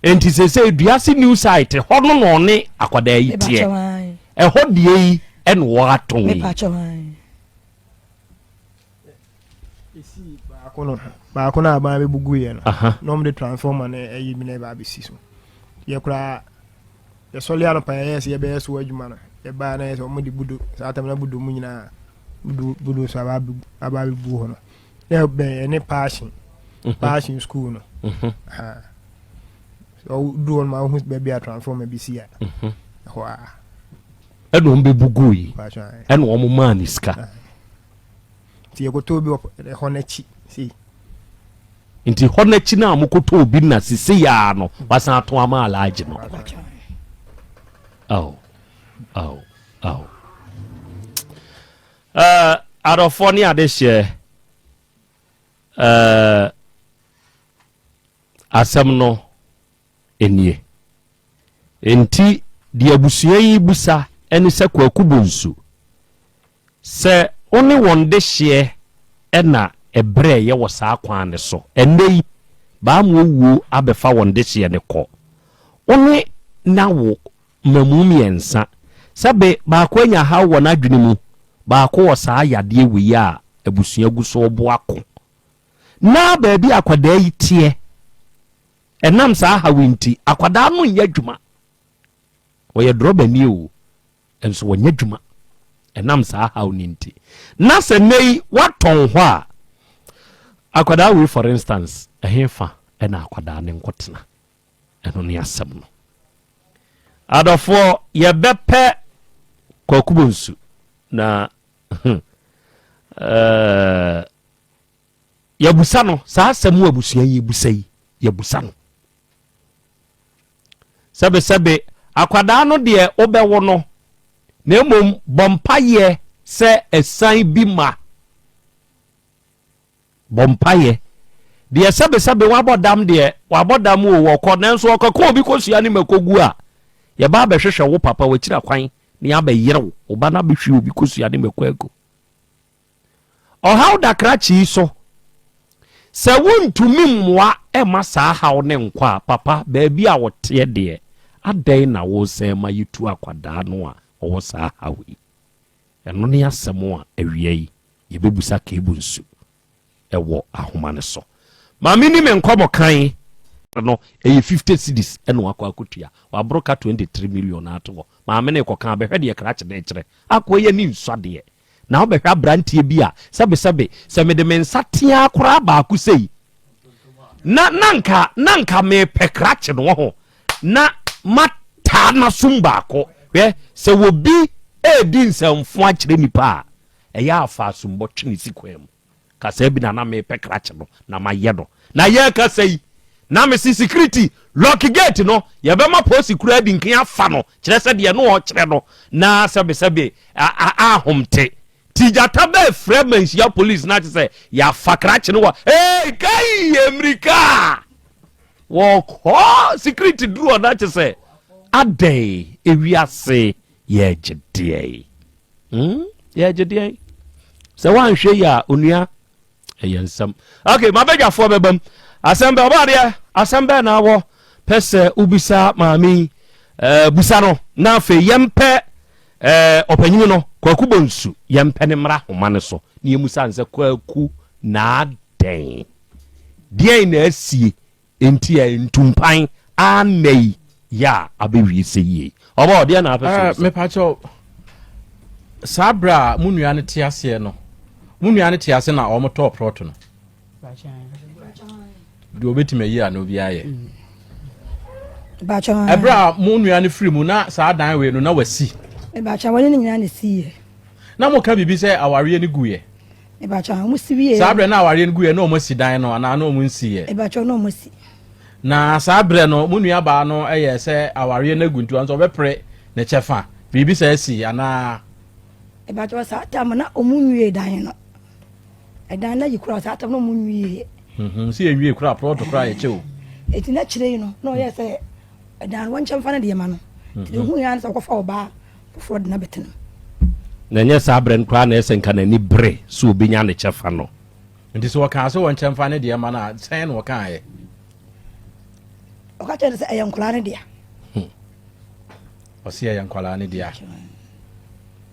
Enti sesei Duase New Site hɔ no na ɔne akwadaa yi teɛ? Mepakyɛw, ae. Ɛhɔ deɛ yi ɛna wɔatɔn yi? Mepakyɛw, ae. Esii baako no baako no a aban bɛbu guiɛ no na wɔde transformer no ayi bi na ɛba abɛsi so. Yɛ koraa yɛsɔle anɔpa yɛyɛ sɛ yɛbɛyɛ so adwuma no yɛbaa na yɛ sɛ wɔde budo saa tam na budo mu nyinaa budo budo so aba aba abɛbu hɔ no na ɛbɛn ɛne paahye mhm. paahye school no mhm. ɔdu hɔ no ma wohu baabi a transformer bi si a mhm. ɛhɔ a ɛna wɔn bɛbu guu yi ɛna wɔn maa ne sika Nti yɛkɔtɔɔ bi wɔ ɛhɔ no akyi sei. Nti hɔ no akyi no a mokɔtɔɔ bi na sesei ara no wasan ato ama Alhaji no. Ao, ao, ao. Uh, adɔfoɔ ne adehyeɛ uh, asɛm no nie. Enti deɛ abusua yi bisa ne sɛ Kwaku Bonsu, sɛ wo ne wɔn dehyeɛ na ɛbrɛeɛ wɔ saa kwan no so, ɛnnɛ yi Baamuo wuo abɛfa wɔn dehyeɛ no kɔ, wo ne no awo mmamu mmiɛnsa, sɛbe baako anya haw wɔ n'adwene mu, baako wɔ saa yadeɛ wei a abusua gu so reboa ko. Na baabi a akwadaa yi teɛ, Ɛnam saa haw yi nti, akwadaa no nyɛ adwuma. Ɔyɛ drɔbani o, nso ɔnyɛ adwuma. Ɛnam saa haw no nti. Na sɛ nnɛ yi watɔn hɔ a, akwadaa wei for instance, ɛhefa ɛna akwadaa no nkɔtena? Ɛno ne asɛm no. Adɔfoɔ, yɛbɛpɛ Kwaku Bonsu na hmm, uh, Yɛabusa no saa asɛm a abusua yi busa yi, yɛabusa no. Sɛbesɛbe, akwadaa no deɛ wobɛwo no, na mmom bɔ mpaeɛ sɛ ɛsan bi ma. Bɔ mpaeɛ. Deɛ sɛbesɛbe wabɔ dam deɛ, wabɔ dam o, wɔkɔ, nanso ɔkɔka obi kɔsua ne mako gu a, yɛba abɛhwehwɛ wo papa wakyiri akwan na yɛabɛyere wo, wo ba no abɛhwie obi kɔsua ne mako agu. Ɔhaw da krakye yi so. Sɛ wontumi mmoa mma saa haw no nkɔ a, papa, baabi a woteɛ deɛ, adɛn na woresan ma yɛtu akwadaa no a ɔwɔ saa haw yi? Ɛno ne asɛm a awia yi yɛbɛbusa Kebu Nsu wɔ ahoma no so. Ma menni me nkɔmmɔ kan. No, ɛyɛ 50 cedis na wakɔ akɔtua. Waboro ka 23 million ato hɔ. Maame no rekɔka a, bɛhwɛ deɛ krakye no rekyerɛ. Akoa yi ani nsɔ adeɛ. Na wobɛhwɛ aberanteɛ bi a, sɛbesɛbe, sɛ mede me nsa teaa koraa baako sei, na na nka na nka mepɛ krakye no wɔ ho, na mataa n'asom baako. Hwɛ, sɛ obi redi nsɛmfo akyerɛ nipa a, ɛyɛ a fa asombɔ twe ne si kwan mu. Kasaa bi na na mepɛ krakye no na mayɛ no. Na yɛrekasa yi, na mese security, lock gate no, yɛbɛma polisi koraa adi nkan afa no, kyerɛ sɛ deɛ no ɔkyerɛ no, na sɛbesɛbe ahomte. Ti gyata bɛɛ frɛ manhyia police na kyerɛ sɛ yɛafa krakye no wɔ, hey, kai, mmirika! Wɔkɔ security duru hɔ na kyerɛ sɛ adɛn, ewiase yɛregye deɛn? Hmm? Yɛregye deɛn? Sɛ woanhwɛ yi a, onua, ɛyɛ nsɛm. Ok, mabadwafoɔ bɛbam. Asɛm bɛ, ɔbaadeɛ, asɛm bɛɛ na awɔ pɛ sɛ wobisa maame yi. Eh, busa no, na afei yɛmpɛ eh, ɔpanyini no, Kwaku Bonsu, yɛmpɛ ne mmara homa no so, na yɛmusa no sɛ, Kwaku, na adɛn? Deɛn na asie Enti ɛ ntumpan ara nnɛ yi yɛ a abɛwie sɛ yie. Ɔbɔ, deɛ na apɛ sɛ Eh, obisa? mepakyɛw, saa berɛ a mo nua no te aseɛ no, mo nua no te ase na wɔn tɔɔ prɔto no? Deɛ obetumi ayi ano biara yɛ. Mepakyɛw, Ɛberɛ a mo nua no firi mu na saa dan wei no na wasi. Mepakyɛw, wɔne no nyinaa na esiiɛ. Na moka biribi sɛ awareɛ no guiɛ? Mepakyɛw, wɔn si wie. Saa berɛ na awareɛ no guiɛ na wɔn asi dan no anaa na wɔn nsiiɛ? Mepakyɛw, na wɔn asi. Na saa berɛ no mo nua baa no yɛ sɛ awareɛ no agu nti ɔno nso ɔbɛpere ne kyɛfa. Biribi saa si anaa? Mepakyɛw, saa tam na wɔn nwie dan no. Ɛdan no ayi koraa saa tam na wɔn nwie. Mhm, sɛ yɛnwie koraa plɔt koraa yɛkyɛ o. Eti na kyerɛ yi no na ɔyɛ sɛ ɛdan no wɔnkyɛ mfa no deɛ ma no. Nti deɛ ohun yɛ ara ne sɛ ɔkɔfa ɔbaa foforɔ de no abɛtena mu. Na ɛnyɛ saa berɛ no koraa na ɛsɛ nka n'ani bere sɛ ɔbɛnya ne kyɛfa no. Nti sɛ ɔkaa sɛ wɔnkyɛ mfa ne deɛ ma no a, sɛn na ɔkaeɛ? Ɔka kyerɛ no sɛ ɛyɛ nkwadaa no dea. Hmm. Ɔse ɛyɛ nkwadaa no dea.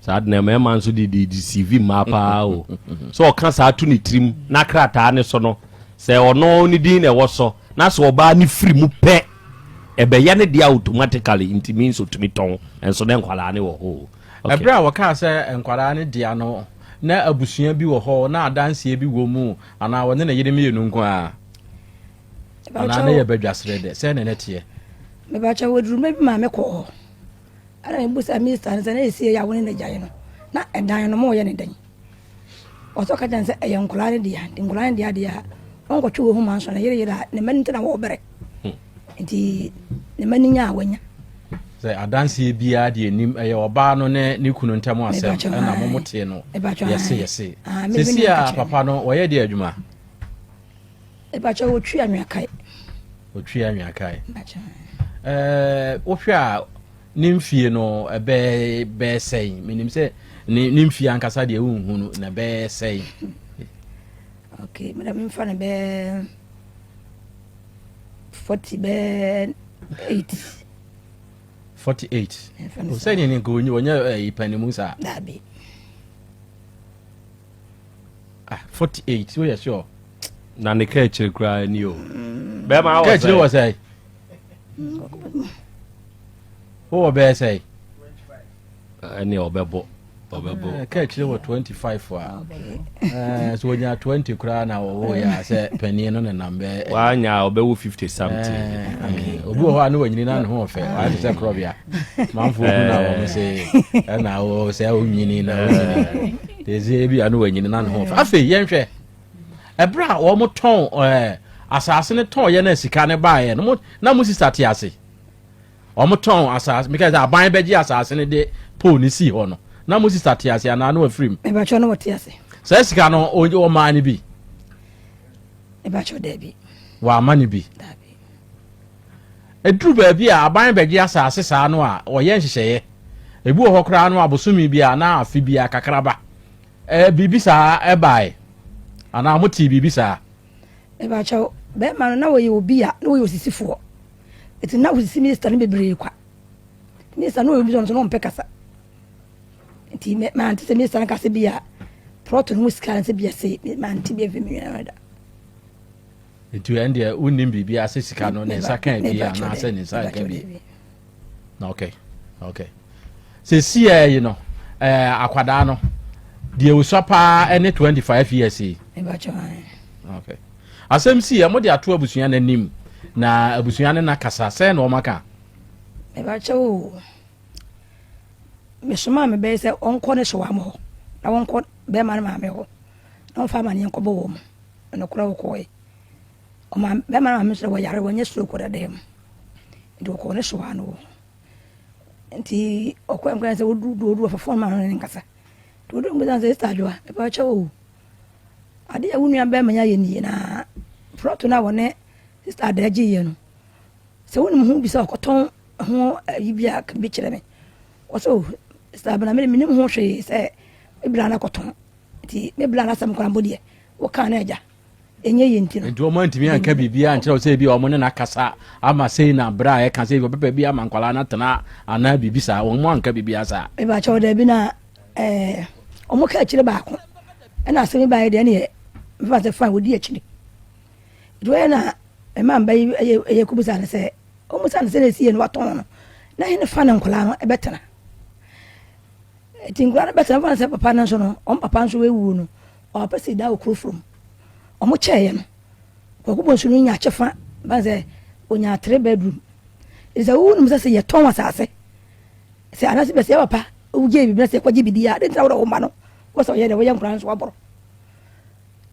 Saa de na mmarima nso de de deceive mmaa paa o. Sɛ ɔka saa to ne tirim na krataa ne so no, sɛ ɔno ne din na ɛwɔ so na sɛ ɔbaa ne firi mu pɛ, ɛbɛyɛ ne dea automatically nti means otumi tɔn nso na nkwadaa ne wɔ hɔ o. Okay. Ɛberɛ a wɔkaa sɛ nkwadaa ne dea no, na abusua bi wɔ hɔ, na adanseɛ bi wɔ mu anaa wɔne ne yere mmienu nko ara? Anaa na yɛ badwaserɛ dɛ, sɛn na na ɛteɛ? Mebakyɛ wɔduru mmerɛ bi maa mekɔɔ hɔ. Ɛna mebusa minista no sɛ na ɛsie yɛ a wo ne n'agyae no na ɛdan no moyɛ ne dɛn? Ɔsɛ ɔka kyerɛ no sɛ ɛyɛ nkwadaa no dea nti nkwadaa no dea deɛ a ɔnkɔtwe wɔ ho ma nso no yere yere a ne mma no nti na wɔbrɛ hmm. nti ne mma no nya a wanya. Sɛ adanseɛ biara deɛ nim ɛyɛ ɔbaa no ne ne kunu ntam asɛm ɛna mo mo tee no yɛse yɛse sisi a papa no wɔyɛ deɛ adwuma. Ɛbakyɛ wɔtwi anwea kae. Wɔtwi anwea kae. Ɛɛ wohwɛ a ne mfie no ɛbɛɛ bɛɛ sɛn menim sɛ ne ne mfie ankasa deɛ wonhu no na ɛbɛɛ sɛn. Okay, mena memfa no bɛɛ 40 bɛɛ 8. 48. Sɛ ne ne nka ɔnyɛ ɛyi panimu saa. Daabi. Ah, 48, woyɛ sure? Na ne ka akyire koraa ni o. Bɛrima awɔ sɛ. Ka akyire wɔ sɛ. Wowɔ bɛyɛ sɛ. Ɛne ɔbɛbɔ. Ɔbɛbɔ. Eh, ka akyire wɔ 25 a. Eh, so wɔnya 20 koraa na wɔwɔ yɛ a sɛ panin no nenam bɛɛ. Wanya ɔbɛwɔ 50 something. Eh, obi wɔ hɔ a ne wanyini na ne ho ɔfɛ. Wayɛ te sɛ korɔbea. Manfoɔ hu na wɔn se ɛna wɔ sɛ onyini na onyini. Tezi ebi a no wanyini na ne ho ɔfɛ. Afei yɛnhwɛ ɛberɛ a wɔn tɔn ɛɛ asase no tɔn yɛ na sika no baeɛ no mo na mo sista te ase. Wɔn tɔn asase meka sɛ aban bɛgye asase no de pole no sii hɔ no na mo sista te ase anaa na wafiri mu. Mebakyɛ no wɔte ase. Saa sika no ɔmaa no bi. Mebakyɛ daabi. Wɔama no bi. Daabi. Ɛduru baabi a aban bɛgye asase saa no a, wɔyɛ nhyehyɛeɛ. Ebi wɔ hɔ koraa no a, bosome bi anaa afe bi a kakraba. Ɛɛ biribi saa ɛbaeɛ anaa motee biribi saa? Mebakyɛw, bɛrima no na ɔyɛ obi a na ɔyɛ osisifoɔ. Eti na osisi minista no bebree kwa. Minista no ɔyɛ obi sɛ ɔno nso na ɔmpɛ kasa. Nti mante sɛ minista no kasa bi a prɔto no ho sika no sɛ bi ase mante bi amfi me nua no da. Nti ɛn deɛ wonnim biribiara sɛ sika no ne nsa ka bi anaasɛ ne nsa nka bi. Okay, okay. Sɛ siɛ yi no, ɛɛ akwadaa no deɛ osua paa ɛne 25 years yi. Okay. Asɛm si yɛ mo de ato abusua no anim na abusua no na kasa sɛn na wɔn aka. Mebakyɛ o. Mesoma me bɛyɛ sɛ ɔnkɔ ne sowa mo hɔ na wɔnkɔ bɛrima no maame hɔ. Na ɔmfa amaneɛ nkɔbɔ wɔn. Nokorɛ wɔkɔɔe. Ɔma bɛrima no maame nso wɔyare wɔnyɛ stroke wɔ dada mu. Nti wɔkɔɔ ne so ano wɔ hɔ. Nti ɔkɔɛ nkɔɛ sɛ wɔduru duru ɔfa fon ma no ne nkasa. Nti wɔduru nkasa sɛ Sister Adwoa mepa kyɛw o. Ade a wo nua bɛrima yi ayɛ nie na prɔto no a wɔne Sister Adaa gyeeɛ no sɛ wonim ho bi sɛ ɔkɔtɔn ho ayi bi a ka bi kyerɛ me. Wɔsɛ o Sister Abena me menim ho hwee sɛ me bra no akɔtɔn. Nti me bra no asɛm koraa mpo deɛ wokaa no agya ɛnyɛ yie nti no. Nti wɔn antumi anka biribiara ankyerɛ wo sɛ ebi a wɔn ne no akasa ama sei na berɛ a ɛka sɛ ebi ɔbɛpɛ bi ama nkwadaa no atena anaa biribi saa wɔn anka biribiara saa. Mebakyɛw daabi na ɛɛ wɔn ka akyire baako ɛna asɛm yi baeɛ deɛ ɛneɛ mefa sɛ fine wɔdi akyire nti wɔyɛ na ɛma mba yi ɛyɛ ɛyɛ kɔbisa no sɛ wɔn sa no sɛ na esi yɛ no watɔn no na hene fa ne nkwadaa no ɛbɛtena. Enti nkwadaa no bɛtena fa no sɛ papa no nso no, wɔn papa nso awuo no, ɔpɛ sɛ da wɔ kuro from. Wɔn kyɛeɛ no, Kwaku Bonsu no nya kyɛfa ba sɛ ɔnya three bedroom. Ɛti sɛ wonim sɛ sɛ yɛtɔn asase sɛ anaasɛ bɛsɛ yɛ papa wogye biribi na sɛ yɛkɔgye biribi a, ade ntina wodɔ wo mma no wɔ sɛ ɔyɛ dɛ woyɛ nkwadaa no nso waboro.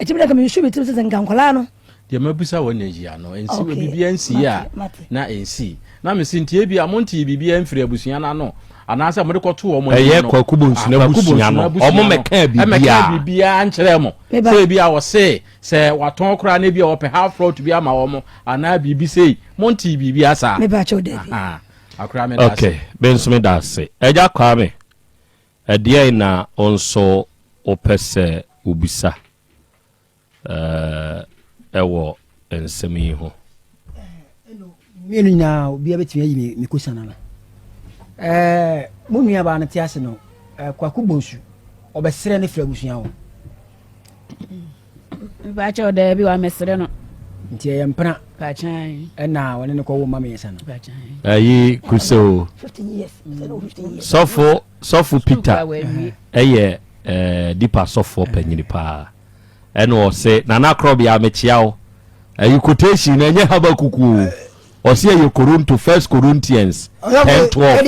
Ɛti bi na nka mesusu me tirim sɛ sɛ nka nkwadaa no Deɛ mabisa wɔ na yi ano nsi okay. biribiara nsi a na nsi na mesi nti ebi a montee biribiara mfiri abusua no ano anaasɛ mode kɔto wɔn anim no ɛyɛ kwaku bonsu na abusua no ɔmo mɛka biribiara biribiara nkyerɛ mo sɛ ebi a wɔse sɛ watɔn koraa na ebi a wɔpɛ half plot bi ama wɔn anaa biribi sei montee biribiara saa akora me da ase okay benso me da ase ɛgya kwame ɛdeɛn na nso wopɛ sɛ wobisa Ɛwɔ nsɛm yi ho. Mmienu nyinaa obiara bɛtumi ayi me kosana no. Ɛɛ mo nuabaa no te ase no ɛɛ Kwaku Bonsu ɔbɛsrɛ ne firi abusua hɔ. Mpakyɛw daabi wa mɛsrɛ no. Nti ɛyɛ mpena. Ɛna wɔne no kɔwo mma mmiɛnsa no. Ɛyi kuse o. Sɔfo sɔfo Peter ɛyɛ ɛɛ dipa sɔfoɔ panyini paa. Ɛna ɔse Nana Krɔbea mekyea wo. Ɛyi quotation no ɛnyɛ Habakkuk o. Ɔse ɛyɛ Koronto First Corinthians 10 12.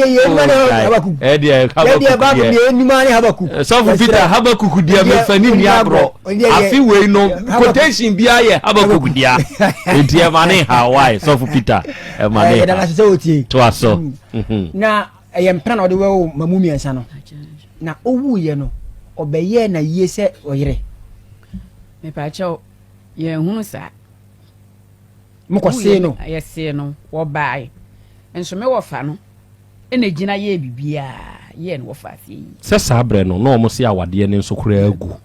Ɛdeɛ Habakkuk deɛ. Sɔfo Peter Habakkuk deɛ mefa ne nni agorɔ. Afe wei no quotation biara yɛ Habakkuk dea. Enti ɛma ne ha why Sɔfo Peter ɛma ne ha. Toa so. Na Ɛyɛ mpena na ɔde wɛwo mamu mmiɛnsa no. Na owuiɛ no, ɔbɛyɛɛ na yie sɛ ɔyere. Mepakyɛw, yɛnhunu saa. Mokɔ see no? Yɛsee no, wɔbae. Nso me wɔfa no na egyina yɛɛ biribiara, yɛɛ no wɔfa aseɛ yie. Sɛ saa berɛ no, na wɔn se awadeɛ no nso koraa agu.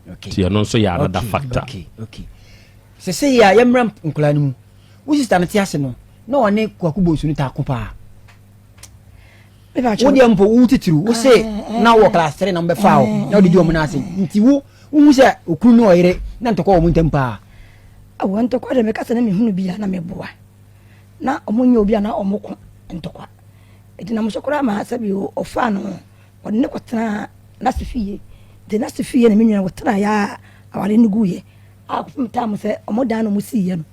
Nti ɛno nso yɛ another factor. Okay, okay. Sesei a yɛmmra nkwadaa no mu. Wo sista no te ase no, na ɔne Kwaku Bonsu no taa ko paa. Wo deɛ mpo wo titiriw, wo se na wɔ class 3 na wɔbɛfaa wo na wode di wɔn ase. Nti wo wohu sɛ okunu ne ɔyere na ntɔkwa wɔ wɔn ntam paa. Awɔ ntɔkwa deɛ meka sɛ na mehunu bi a na meboa. Na wɔn nyɛ obi a na wɔn ko ntɔkwa. Nti na mo so koraa ma sɛbi ɔfaa no ɔde ne kɔtenaa n'ase fie. Nti n'ase fie na me nua wɔtenaa yɛ a aware no guiɛ. A kɔpem tam sɛ wɔn dan na wɔn siiɛ no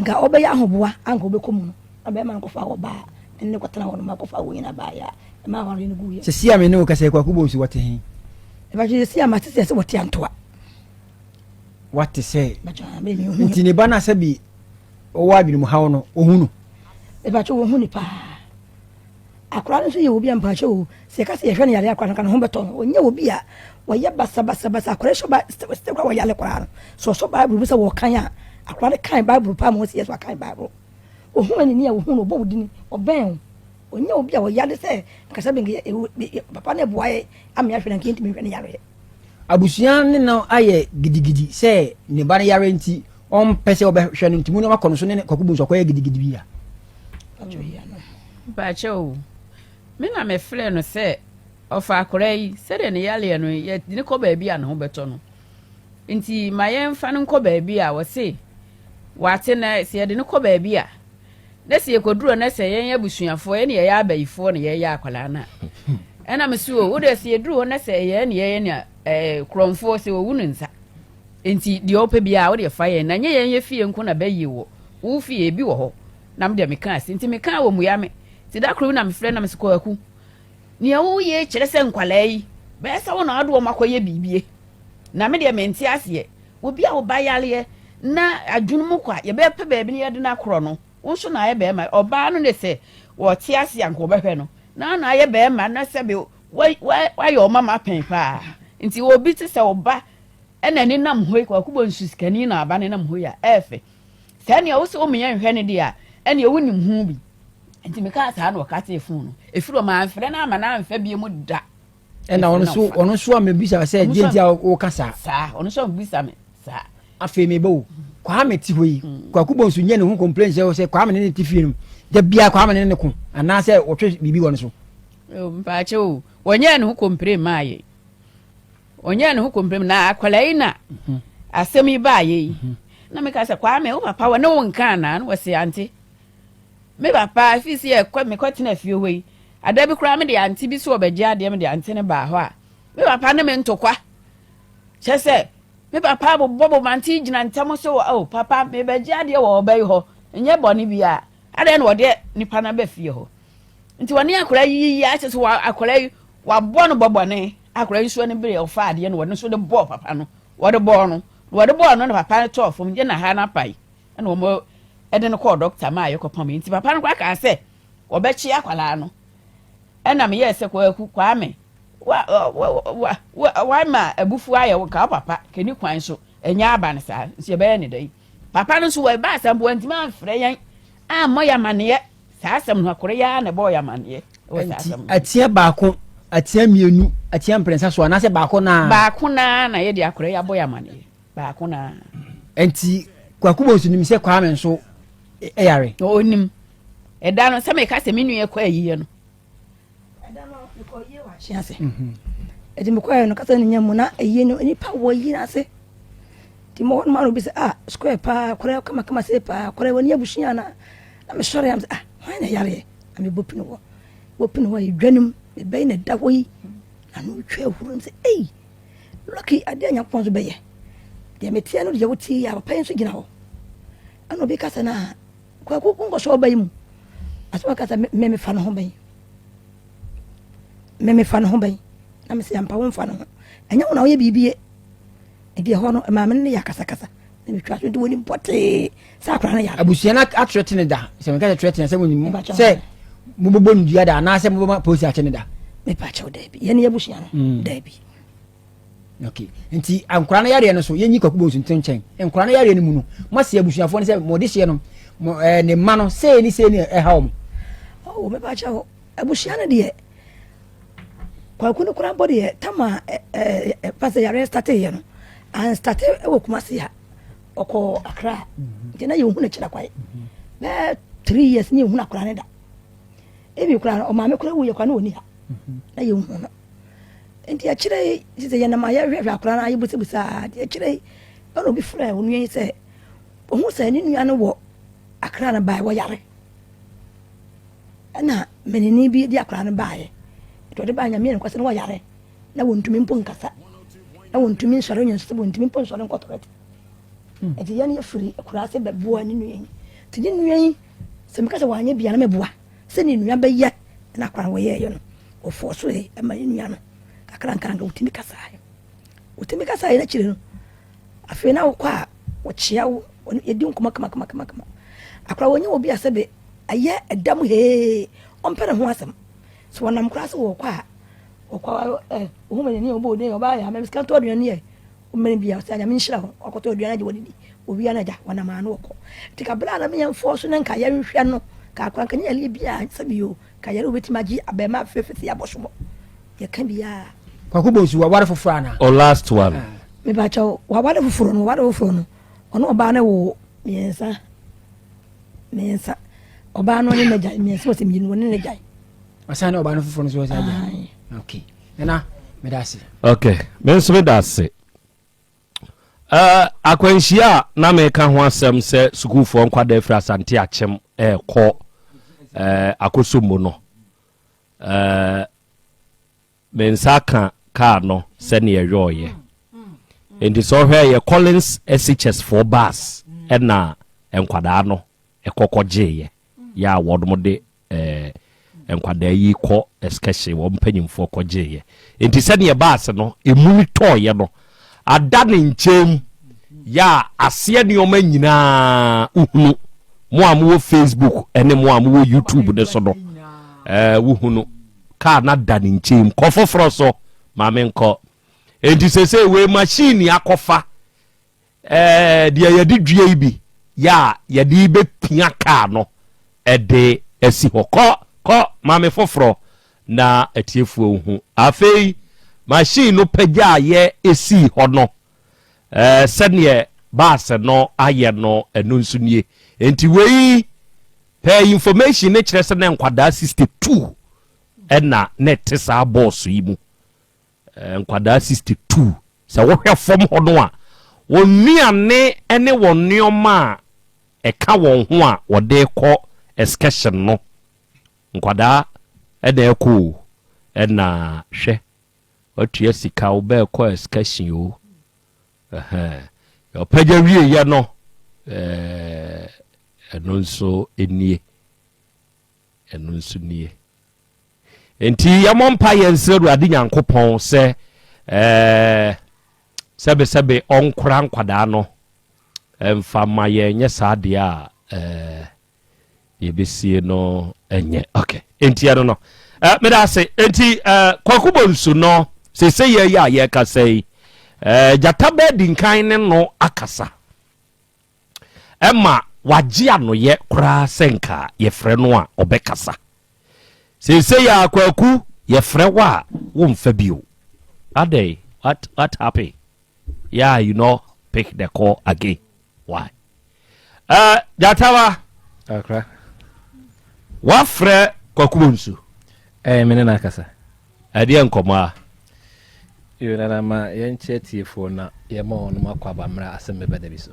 nka ɔbɛyɛ ahoboa anka ɔbɛkɔ mu no na bɛrima no kɔfa ɔbaa ne ne kɔtena hɔ no ma kɔfa wɔn nyinaa baeɛ a ɛma awareɛ no guiɛ. Sɛsi a me ne wo kasa yi Kwaku Bonsu wɔte he? Ɛbɛtwe sɛsi a mate sɛ sɛ wɔte Antoa. Wate sɛ nti ne ba no a sɛbi ɔwɔ adwene mu haw no ɔhu no? Ɛbɛtwe wɔhu ne paa. Akwadaa no nso yɛ obi a mpakyɛ o, sɛ yɛka sɛ yɛhwɛ no yareɛ akwadaa no ka ne ho bɛtɔ no. Ɔnyɛ obi a wɔyɛ basabasabasa. Akwadaa yi sɔ ba sɛ koraa wɔyale koraa no, sɛ ɔsɔ Bible mu sɛ wɔkan a, akwadaa no kan Bible paa ma wɔsi yɛ so akan Bible. Ohun anini a ohun no, ɔbɔ wo dini, ɔbɛn wo. Ɔnyɛ obi a ɔyale sɛ nkasa bi nka papa no ɛboa yɛ ama yɛahwɛ no nka yɛntumi nhwɛ no yareɛ. Abusua ne no ayɛ gidigidi sɛ ne ba no yare nti ɔmpɛ sɛ ɔbɛhwɛ no nti mu no akɔ no so ne Kwaku Bonsu akɔyɛ gidigidi bi a. Mpakyɛ o, me na me frɛ no sɛ ɔfa akwadaa yi sɛdeɛ ne yareɛ no yɛde no kɔ baabi a ne ho bɛtɔ no nti ma yɛmfa no nkɔ baabi a wɔse wate na sɛ yɛde no kɔ baabi a na sɛ yɛkɔduru na sɛ yɛn abusuafoɔ yɛne yɛyɛ abayifoɔ na yɛyɛ akwadaa no a ɛna me so o wode sɛ yɛduru hɔ na sɛ yɛn ne yɛyɛ ne ɛɛ korɔmfoɔ sɛ wɔwu no nsa nti deɛ ɔpɛ biara wode fa yɛn na nyɛ yɛn yɛ fie nko na bɛyie wɔ wo fie ebi wɔ hɔ Na me deɛ mekaa se, nti mekaa wɔ mua me. Nti da koro bi na mefrɛ na mese Kwaku, nea woyɛ yi kyerɛ sɛ nkwadaa yi, bɛyɛ sɛ wo na wode wɔn akɔyɛ biribie. Na me deɛ mente aseɛ. Obi a wo ba yareɛ na adwene mu kwa, yɛbɛpɛ baabi na yɛde no akorɔ no, wo nso na ayɛ bɛrima. Ɔbaa no ne sɛ wɔte ase a nka wɔbɛhwɛ no. Na na ayɛ bɛrima na sɛbe wayɛ ɔmama pɛn paa. Nti obi te sɛ wo ba ɛna ne nam hɔ yi, Kwaku Bonsu sikani na aba ne nam hɔ yi a, ɛɛfɛ. Sɛ nea wo sɛ wo meyɛ nhwɛ no deɛ a, ɛneɛ wonim ho bi. Nti mekaa saa na ɔkatee fon no. Ɛfiri hɔ mamfrɛ no ama no amfa bio mu da. Ɛna ɔno nso ɔno nso amebisa sɛ deɛ nti a woka saa. Saa ɔno nso amebisa me saa. Afei meba o Kwame te hɔ yi mm. Kwaku Bonsu nyɛ ne ho complain sɛ sɛ Kwame ne ne te fie no da bia Kwame ne ne ko anaasɛ wɔtwe biribi wɔ ne so. Mpaakyɛ o wɔnyɛɛ ne ho complain maa yɛ ɔnyɛɛ ne ho complain na akwadaa yi na mhm. asɛm yi baa yɛ yi mhm. na meka sɛ Kwame wo papa wɔ ne wo nka anaa na wɔse ante Me papa, ɛfiri sɛ yɛkɔ mekɔtena fie hɔ yi, ada bi koraa mede ante bi so ɔbɛgye adeɛ mede ante no baa hɔ a, me papa ne me ntokwa. Kyɛ sɛ, me papa bobɔ bobɔ ante gyina ntam so wɔ, oh, papa, mebɛgye adeɛ wɔ ɔba yi hɔ, nyɛ bɔne biara. Adɛn na wɔde nipa no aba fie hɔ? Nti wɔne akwadaa yi yiyi akyɛ sɛ akwadaa yi wabɔ no bɔbɔne. Akwadaa yi nso ne bere ɔfa adeɛ no wɔde nso de bɔɔ papa no. Wɔde bɔɔ no, wɔde bɔɔ no na papa no tɔɔ fam, gye na ha no apae. Ɛna wɔn de no kɔɔ dɔkta maa yɛkɔpam nti papa no koraa kaa sɛ wɔbɛkye akwadaa no. Ɛna meyɛɛ sɛ Kwaku Kwame wa wa wa wa wama abufuo ayɛ wo nka wo papa kɛni kwan so ɛnyɛ aba no saa nso yɛbɛyɛ ne dɛn. Papa no nso wɔba asɛm po wantumi amfrɛ yɛn ammɔ yɛn amaneɛ saa asɛm no akɔrɔ yɛ ara na ɛbɔɔ yɛn amaneɛ wɔ saa asɛm no. Atia baako, atia mmienu, atia mprɛnsa so anaasɛ baako naa? Baako naa na yɛde akɔrɔ yɛ abɔ yɛn amaneɛ. Baako na. Nti Kwaku Bonsu nim sɛ Kwame nso yare? Ɔnim. Ɛda no sɛ meka sɛ me nua kɔ ayiyɛ no. Ɛda no mekɔ yie wɔ ahye ase. Ɛti mekɔɛ no kasa ne nya mu na ayie no nipa wɔ ayie no ase. Nti mewɔ no ma no bi sɛ ah square paa kɔrɛ kamakama sei paa kɔrɛ wɔ ne abusua na na mesɔre am sɛ ah hwan na yareɛ na mebɔ pini hɔ bɔ pini hɔ yɛdwa no mu mebɛyi na ɛda hɔ yi na no twa ahuru sɛ ei Lucky, adeɛ a Nyankopɔn nso bɛyɛ. Deɛ meteɛ no deɛ wotie yi a, papa yi nso gyina hɔ. Ɛna obi kasa na kwaku nkɔsɔ ɔba yi mu. Asɛm aka sɛ me mefa ne ho bɛn. Me mefa ne ho bɛn. Na me sɛ ampa wo mfa ne ho. Ɛnyɛ wo na woyɛ biribi ye. Nti ɛhɔ no maame no ne yɛ akasakasa. Na metwa so nti wɔnim pɔtee sɛ akora no yare. Abusua no atrɛte ne da. Sɛ meka sɛ trɛte sɛ wɔnim sɛ mobɛbɔ no dua da anaasɛ mobɛma polisi akye ne da. Mepa kyɛw daabi. Yɛne abusua no mm. daabi. Okay. Nti nkora no yareɛ no so yɛnyi kwaku bonsu nto nkyɛn. Nkora no yareɛ no mu no moasi abusuafoɔ no sɛ mode hyeɛ no mo, eh, ne mma no sei ne sei ne ɛha wɔn. Oh, mepa kyɛw abusua no deɛ kwaku no koraa mpo deɛ tama ɛɛ sɛ yareɛ starteeɛ no anstate wɔ Kumasi a ɔkɔ Accra mhm. nti na yɛnhu no kyerɛ kwae mhm. bɛɛ 3 years ne yɛnhu no akora ne da ebi koraa no ɔmaame koraa wuyɛ koraa na ɔni ha mhm. na yɛnhu no nti akyerɛ yi sɛ yɛnam a yɛhwɛhwɛ akora no ayɛbusabusa nti akyerɛ yi ɛna obi frɛ onua yi sɛ ɔhu sɛ ne nua no wɔ akra no bae wɔyare Ɛna manini bi de akwadaa no baeɛ. Nti ɔde baeɛ Nyame yɛ no kwasɛ na wɔyare na wɔntumi mpo nkasa na wɔntumi nsɔre nyɛ nso wɔntumi mpo nsɔre nkɔ tɔrɛt. Hmm. Nti yɛn yɛfiri akuraase bɛboa ne nua yi. Nti ne nua yi sɛ meka sɛ wɔanyɛ bia na mɛboa sɛ ne nua bɛyɛ na akwadaa no wɔyɛɛyɛ no wɔfɔɔ so ɛma ne nua no kakra nkranka wɔtumi kasaeɛ. Wɔtumi kasaeɛ no akyire no Afei na wokɔ a, wɔkyea wo, yɛdi nkɔmmɔ kamakamakama. Akora wɔnyɛ obi a sɛbe ɛyɛ ɛda mu hee, ɔmpɛ ne ho asɛm. Sɛ wɔnam koraa sɛ wɔkɔ a, wɔkɔ ɛ, ohun mɛ ni ɔbɔ odin, ɔbaa yɛ amɛ sika ntɔ aduane yɛ, ɔmmɛn bi a ɔsɛ anyame nhyira ho, ɔkɔtɔ aduane agye wɔdidi, owia no agya, wɔnam ano wɔkɔ. Nti ka bere a na meyɛ mfɔɔ so na nka yɛnhwɛ no, ka akora nka nyɛ yareɛ bi a sɛbe o, ka yare wobɛtumi agye abɛɛma afeefefe abɔ sobɔ. Yɛka biara. Kwaku Bonsu waware foforɔ anaa? O last one. Mepakyɛw, waware foforɔ no, waware foforɔ no, ɔne ɔbaa no woo mmiɛnsa, mmiɛnsa. Ɔbaa no ne n'agya mmiɛnsa wɔsɛ mmienu ɔne n'agya. Ɔsan ne ɔbaa no foforɔ no so ɔsan agya. Okay, nana meda ase. Okay, me nso meda ase. Uh, akwanhyia a na meka ho asɛm sɛ sukuufoɔ nkwadaa firi Asante Akyem ɛrekɔ uh, Akosombo no. Uh, Me nsa aka kaa no sɛdeɛ ɛyɔɔyɛ. Enti sɛ ɔhwɛ yɛ Collins SHS foɔ bus ɛna nkwadaa no ɛkɔ kɔgyeeɛ yɛ a wɔn de ɛɛ nkwadaa yi kɔ excursion wɔn mpanyinfoɔ kɔgyeeɛ. Enti sɛdeɛ bus no emu no tɔɔyɛ no. Ada ne nkyɛn mu yɛ a aseɛ nneɛma nyinaa wohunu. Mo a mowɔ Facebook ne mo a mowɔ YouTube ne so no, ɛɛ wohunu kaa no ada ne nkyɛn mu. Kɔ foforɔ so ma menkɔ. Enti sese wei machine akɔfa Ɛɛ, deɛ yɛde dua yi bi yɛ a yɛde bɛpia kaa no de asi hɔ. Kɔ, kɔ, maame foforɔ na atiefoɔ nhu. Afei, machine no pagyaeɛ sii hɔ no, ɛɛ, sɛdeɛ baase no ayɛ no, ɛno nso nie. Enti wei, pɛɛ information no kyerɛ sɛ na nkwadaa 62 ɛna na ɛte saa bɔɔso yi mu. Nkwadaa 62. Sɛ wohwɛ fam hɔ no a, wɔn nnuane ne wɔn nneɛma a ɛka wɔn ho a wɔde rekɔ excursion no, nkwadaa na ɛrekɔ o, ɛna hwɛ, watua sika wobɛrekɔ excursion o. Ɛhɛn. Ɔpɛgya wieɛ no, ɛno nso nie. Ɛno nso nie. Enti yɛmmɔ mpaeɛ nsrɛ Awurade Nyankopɔn sɛ ɛɛ sɛbesɛbe ɔnkora nkwadaa no mfa ma yɛn nyɛ saa deɛ a ɛɛ yɛbɛsie no nyɛ. Ok, enti ɛno no ɛɛ meda ase. Enti ɛɛ Kwaku Bonsu no sese yɛ yɛ a yɛkasa yi ɛɛ gyata bɛɛ di nkan ne no akasa. Ɛma wagye anoyɛ koraa sɛ nka yɛfrɛ no a ɔbɛkasa. Seesei a Kwaku yɛfrɛ wo a womfa bio. Adɛn? What, what happen? Yeah, you no pick the call again. Why? Uh, Gyatawa. Akra. Wafrɛ Kwaku Bonsu. Eh, me ne no akasa. Ɛdeɛ nkɔmmɔ a. Yo, Nana ma yɛnkyɛ atiefoɔ na yɛma wɔnom akɔ aba mmra asɛm bɛba da bi so.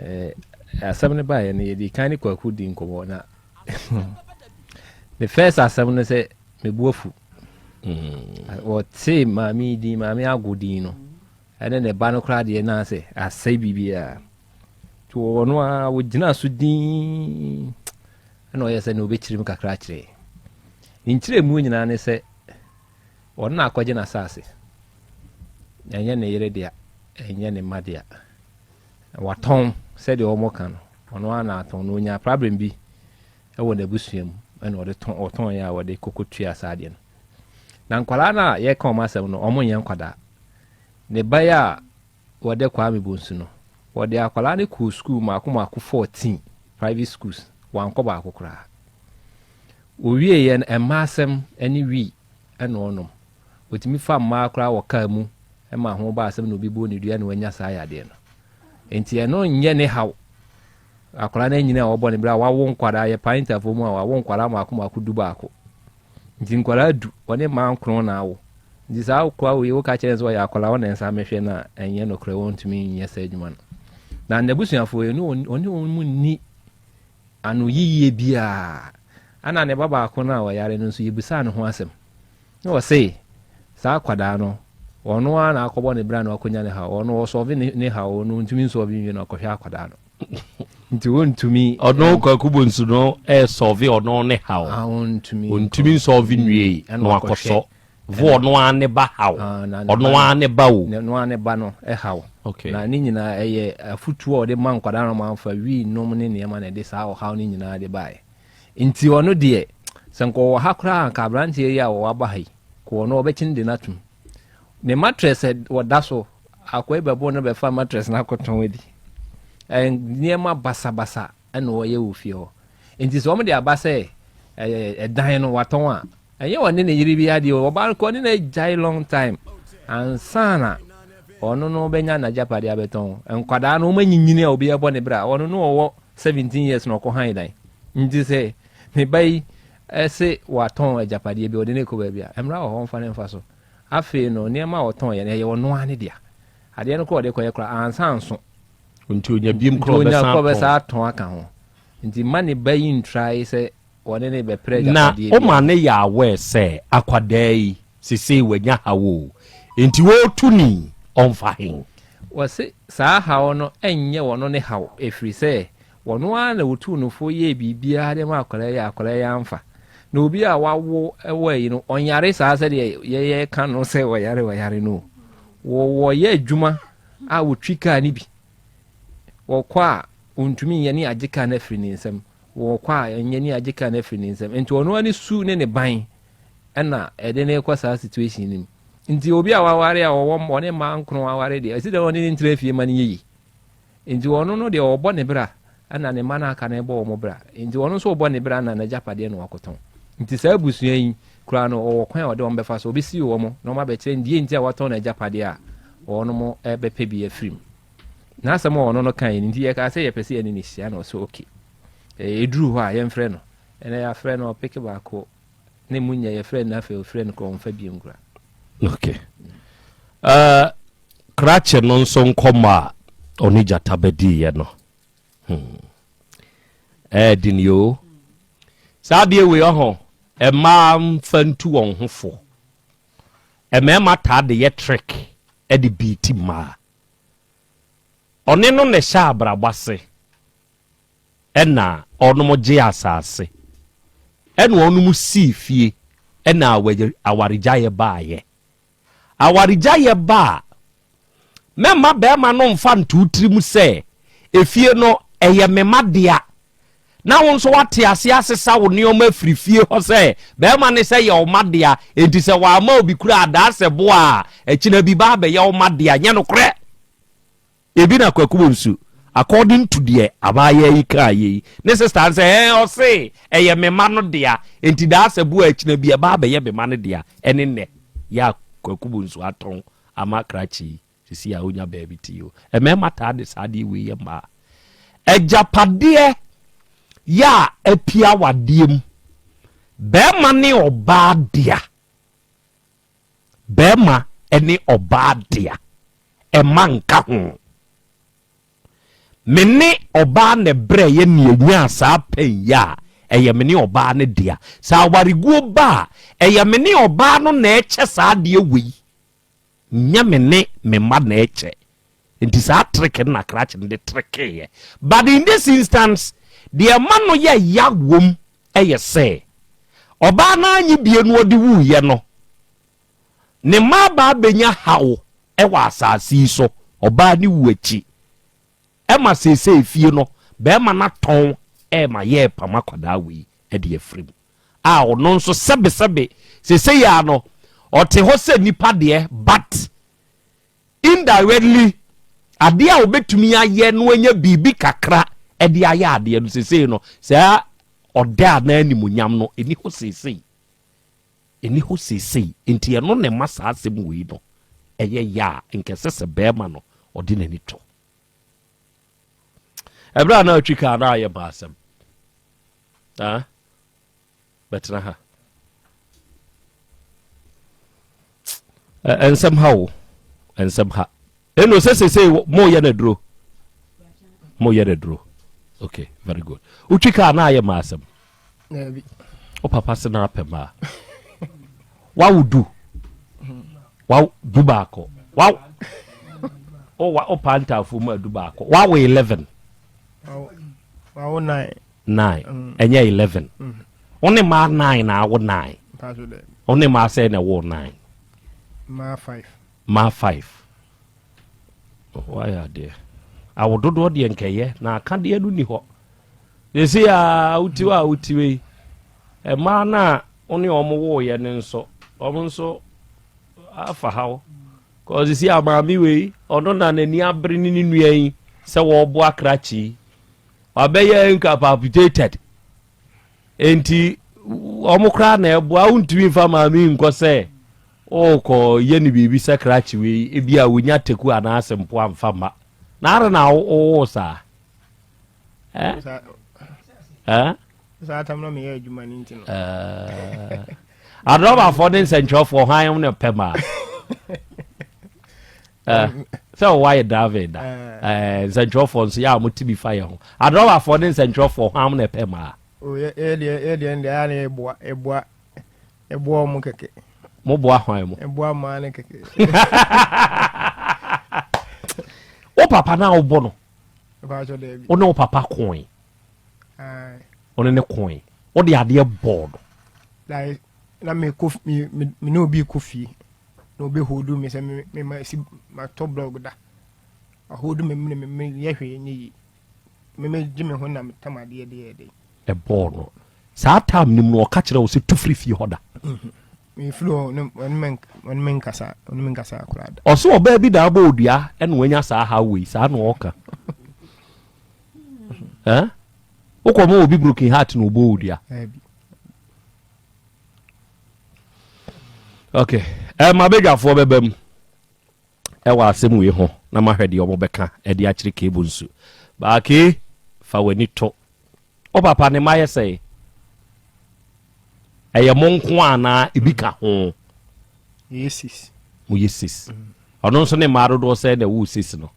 Eh, asɛm no baeɛ no yɛdi kan ne Kwaku di nkɔmmɔ na ne first asɛm no sɛ mebu afu. Mm. Wɔtee maame din, maame ago din no, ɛne ne ba no koraa deɛ na sɛ asɛe biribiara. Nti wɔno a wɔgyina so din ɛna ɔyɛ sɛ ne ɔbɛkyerɛ mu kakra akyerɛ. Ne nkyerɛmu nyinaa ne sɛ ɔno na akɔgye n'asase. Ɛnyɛ ne yere dea, ɛnyɛ ne mma dea. Watɔn sɛdeɛ wɔka no, ɔno ara na atɔn no. Ɔnya problem bi wɔ n'abusua mu ɛna ɔde tɔn ɔtɔn yɛ a wɔde kɔkɔ tua saa adeɛ no. Na nkwadaa no a yɛka wɔn asɛm no, wɔn nyɛ nkwadaa. Ne ba yi a wɔde Kwame Bonsu no, wɔde akwadaa no kɔɔ sukuu mmaako mmaako 14 private schools, wankɔ baako koraa. Ɔwieeɛ no, mmaa asɛm ne wii na ɔnom. Ɔtumi fa mmaa koraa wɔ kaa mu ma ho ba asɛm na obi bɔ ne dua na wanya saa yadeɛ no. Nti ɛno nyɛ ne haw. Akwadaa no anyini a wɔbɔ ne berɛ a wawo nkwadaa, yɛ paintafoɔ mu a wawo nkwadaa mmaako mmaako du baako. Nti nkwadaa du, wɔne mmaa nkron na awo. Nti saa akoa wei woka kyerɛ no sɛ ɔyɛ akwadaa ɔna nsa mehwɛ no a ɛnyɛ nokorɛ wɔntumi nyɛ saa adwuma no. Na n'abusuafoɔ yi ɔne wɔn mu nni ano yiyie biara. Ana ne ba baako no a ɔyare no nso yɛbisaa ne ho asɛm. Na ɔse saa akwadaa no ɔno ara na akɔbɔ ne bra na wakɔnya ne haw. Ɔno ɔsɔve ne haw ɔno ɔntumi nsɔve nwie na ɔkɔhwɛ akwadaa no. Nti wɔntumi. Ɔno Kwaku Bonsu no ɛresɔve ɔno ne haw. Ah, ɔntumi. Ɔntumi nsɔve nwie na wakɔsɔ vo ɔno ara ne ba haw. Ah, ɔno ara ne ba o. Ɔno ara ne ba no haw. Okay. Na ne nyinaa ɛyɛ afutuo a ɔde ma nkwadaa no ma amfa wii nom ne nneɛma na ɛde saa ɔhaw no nyinaa de baeɛ. Nti ɔno deɛ sɛ nka ɔwɔ ha koraa nka aberanteɛ yi a ɔwɔ aba ha yi kɔ ɔno ɔbɛkyene de no atum. Ne mattress wɔda so Akoa yi bɛbo no bɛfa mattress no akɔtɔn adi. Nneɛma basabasa na ɔyɛ wɔ fie hɔ. Nti sɛ wɔde aba sɛ ɛdan no watɔn a, ɛnyɛ ɔne ne yere bi adeɛ o. Ɔbaa no kɔ ɔne no agyae long time ansa na ɔno no bɛnya n'agyapadeɛ abɛtɔn. Nkwadaa no wɔn anyinyini a obi ɛbɔ ne bra. Ɔno no ɔwɔ 17 years na ɔkɔ han dan. Nti sɛ ne ba yi ɛse watɔn agyapadeɛ bi ɔde no kɔ baabi a, mmara wɔ hɔ ɔmfa ne mfa so. Afei no, nneɛma a ɔtɔn yɛ no, ɛyɛ ɔno ara ne dea. Adeɛ no koraa a ɔde kɔyɛ koraa, ansa anso. Nti onya biem Nti koraa onya ɔbɛsan koraa ɔbɛsan atɔn. atɔn aka ho. Nti mma ne ba yi ntrae sɛ ɔne no rebɛpere Na agyapadeɛ woma biara. no yɛ aware sɛ akwadaa yi, sesei wanya haw o, nti ɔretu ni, ɔmfa he? Wɔse saa haw no nyɛ ɔno ne haw, ɛfiri sɛ Ɔno ara na ɔtuu no fo yɛɛ biribiara de maa akwadaa yi a akwadaa yi amfa. Na obi a wawo wɔ ayi no, ɔnyare saa sɛdeɛ yɛyɛ ka no sɛ ɔyare ɔyare no o. Wɔyɛ adwuma a wɔtwi kaa no bi. Wɔkɔ a, ɔntumi nyɛ ne agye kaa no afiri ne nsam. Wɔkɔ a, ɛnyɛ ne agye kaa no afiri ne nsam. Nti ɔno ani su ne ne ban ɛna ɛde ne kɔ saa situation no mu. Nti obi a waware a ɔwɔ ɔne mmaa nkron aware deɛ, ɛsi dɛ ɔne ne ntena fie ma no yɛ yie. Nti ɔno no deɛ ɔbɔ ne bra ɛna ne mma no aka no bɔ wɔn bra. Nti ɔno nso ɔbɔ ne bra na n'agyapadeɛ na wakɔtɔn. Nti saa abusua yi koraa no ɔwɔ kwan a ɔde wɔn bɛfa so, ɔbɛsi wɔn na wɔn abɛkyerɛ no deɛ nti a watɔn n'agyapadeɛ a wɔn bɛpɛ bi afiri mu. N'asɛm a ɔno no kaeɛ no nti yɛkaa sɛ yɛpɛ sɛ yɛne no hyia na ɔsɛ okay. Ɛduru hɔ a yɛmfrɛ no. Ɛnɛ yɛafrɛ no ɔpeke baako ne mu nyɛ yɛfrɛ no afei ɔfrɛ no koraa ɔmfa biom koraa. Okay. Uh, krakye no nso nkɔmmɔ a ɔne gyata bɛdiiɛ no hmm. ɛɛden eh, yoo saa adeɛ wei ɔho mmaa mfa ntu wɔn ho fo mmarima taa de yɛ trick de biiti mmaa ɔne no na ɛhyɛ abrabɔ ase ɛna ɔnom gye asase ɛna ɔnom sii fie ɛna awaregyaeɛ baayɛ Awaregyaeɛ ba a, mɛmma barima no mfa nto wo tirim sɛ efie no ɛyɛ me mma dea, na wo nso woate aseɛ asesa wo nneɛma afiri fie hɔ sɛ barima no sɛ yɛ wo mma dea, enti sɛ wamma obi kura adaasɛ boa a, akyina bi ba abɛyɛ wo mma dea. Nyɛ nokorɛ. Ebi na Kwaku Bonsu, according to deɛ abaayaa yi kaa yɛ yi, ne sister no sɛ ɛɛ ɔse ɛyɛ me mma no dea, enti daa sɛ boa akyina bi ɛba abɛyɛ me mma no dea, ɛne nnɛ yɛ a Kwaku Bonsu atɔn ama krakye yi, sisi a ɔnya baabi te yi o. Mmarima taa de saa adeɛ wei yɛ mmaa. Agyapadeɛ yɛ a apia awadeɛ mu, barima ne ɔbaa dea. Barima ne ɔbaa dea, ɛma nka ho. Me ne ɔbaa na ɛbrɛeɛ na yɛnyaa saa pɛn yi a, ɛyɛ me ne ɔbaa no dea. Sɛ awareguo ba a, ɛyɛ me ne ɔbaa no na ɛkyɛ saa adeɛ wei, nyɛ me ne me mma na ɛkyɛ. Nti saa trick no na krakye no de trickeeɛ. But in this instance, deɛ ɛma no yɛ ya wom yɛ sɛ, ɔbaa no annye bie no ɔde wuiɛ no, ne mma aba abɛnya haw wɔ asase yi so, ɔbaa no wu akyi. Ɛma seesei fie no, barima no atɔn ɛrema yɛrepam akwadaa wei de afiri mu. A ɔno nso sɛbesɛbe, seesei ara no, ɔte hɔ sɛ nipa deɛ, but Indirectly, adeɛ a obetumi ayɛ na wanya biribi kakra de ayɛ adeɛ no seesei no, saa ɔdɛ anaa animuonyam no, ɛni hɔ seesei. Ɛni hɔ seesei. Nti ɛno na ɛma saa asɛm wei no ɛyɛ ya a nka ɛsɛ sɛ bɛrima no ɔde n'ani to. Ɛberɛ a na ɔtwi kaa na ayɛ ma asɛm. Ah? Bɛtena ha. Nsɛm ha o, nsɛm ha. Ɛno sɛ sese mo yɛ no aduro. Mo yɛ no aduro. Okay, very good. Wotwi kaa na ayɛ ma asɛm. Wo papa se na apɛ maa. Wawo du. Wawo du baako. Wawo. O wa o pa ntaafo mu adu baako. Wawo 11. Wawo 9. 9 ɛnyɛ 11 wo ne mmaa 9 na awo 9 wo ne mmaa sɛ na ɛwɔ 9 mmaa 5 mmaa 5 wayɛ adeɛ awo dodoɔ deɛ nkɛyɛ na aka deɛ no ni hɔ yɛsi a wotiw a wotiw yi mmaa no a wo ne wɔn woeɛ no nso wɔn nso afa haw kɔsi si a maame wei ɔno na n'ani abere ne ne nua yi sɛ wɔreboa krakye yi wabɛyɛ incapacitated nti wɔn koraa na ɛboa wontumi nfa maame yi nkɔ sɛ ɔrekɔ yɛ ne biribi sɛ krakye wei ebi a wonya teku anaasɛ mpo amfa mma na ara na wowoo saa eh? Eh? saa tam na meyɛ adwuma no nti no eh. adrɔbafoɔ ne nsɛntwerɛfoɔ hwan ne pɛ maa Eh, sɛ ɔwɔ ayɛ driving da eh. Eh, nsɛntwerɛfoɔ nso yɛ a wɔte bi fa yɛ ho adrɔbafoɔ ne nsɛntwerɛfoɔ hwan na ɛpɛ maa ɛboa ɔmo kɛkɛ moboa hwan mu ɛboa maa no kɛkɛ wo papa no a wobɔ no wo ne wo papa koe wo ne ne koe wode adeɛ bɔɔ no na mekɔ me ne obi kɔ fie. Na ɔbɛholdu me sɛ me me ma si matɔ blɔg da. Ɔholdu me me me yɛ hwee nyɛ yie. Me me gye me ho na metam adeɛ de yɛ dɛn. Ɛbɔɔ no. Saa time no mu no ɔka kyerɛ wo sɛ tu firi fie hɔ da. Mhm. Mefiri hɔ ne ɔne me ɔne me nkasa ɔne me nkasa koraa da. Ɔse ɔbaa bi na abɔ odua ɛna wanya saa haw wei saa na ɔka. Eh? Wokɔ ma obi broken heart na ɔbɔ odua. Okay. Eh, ma badwafoɔ bɛba mu ɛwɔ asɛm wei ho na mahwɛ deɛ ɔmo bɛka ɛde akyerɛ keebo nsu. Baake fa w'ani to. Wo papa ne mma yɛ sɛe? Ɛyɛ mo nko anaa ebi ka ho? Yɛyɛ sis. Moyɛ sis. Ɔno nso ne mmaa dodoɔ sɛ na ɛwɔ sis no.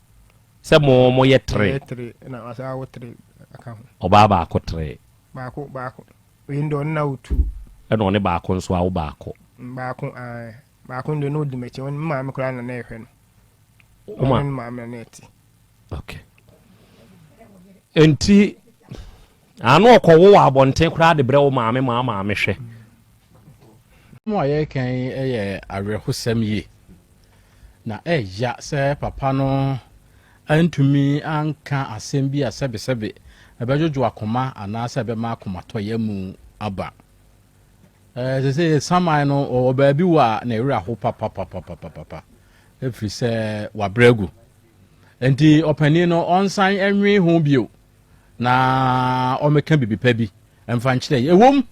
Sɛ mo mo yɛ tere. Yɛyɛ tere na wasa awo tere aka ho. Ɔbaa baako tere. Baako baako. Wei ndɛ ɔno na awo tu. Ɛna ɔne baako nso awo baako. Baako ae. Baako ndɛ na odi m'akyi. Ɔno maame koraa na na ɛhwɛ no. Ɔno ne maame na na ɛte. Okay. Nti ano ɔkɔwo wɔ abɔnten koraa de brɛ wo maame ma maame hwɛ. Mu a yɛreka yi yɛ awerɛhosɛm yie. Na ɛya sɛ papa no antumi anka asɛm bi a sɛbesɛbe ɛbɛdwodwo akoma anaasɛ ɛbɛma akomatɔyam aba. Ɛɛ sɛ saman no ɔwɔ baabi wɔ a na ɛwerɛ aho papapapapapa ɛfiri sɛ wabrɛ agu. Enti ɔpanin no ɔnsan nwen ho bio na ɔmmɛka biribi pa bi mfa nkyerɛ yɛ. Ɛwom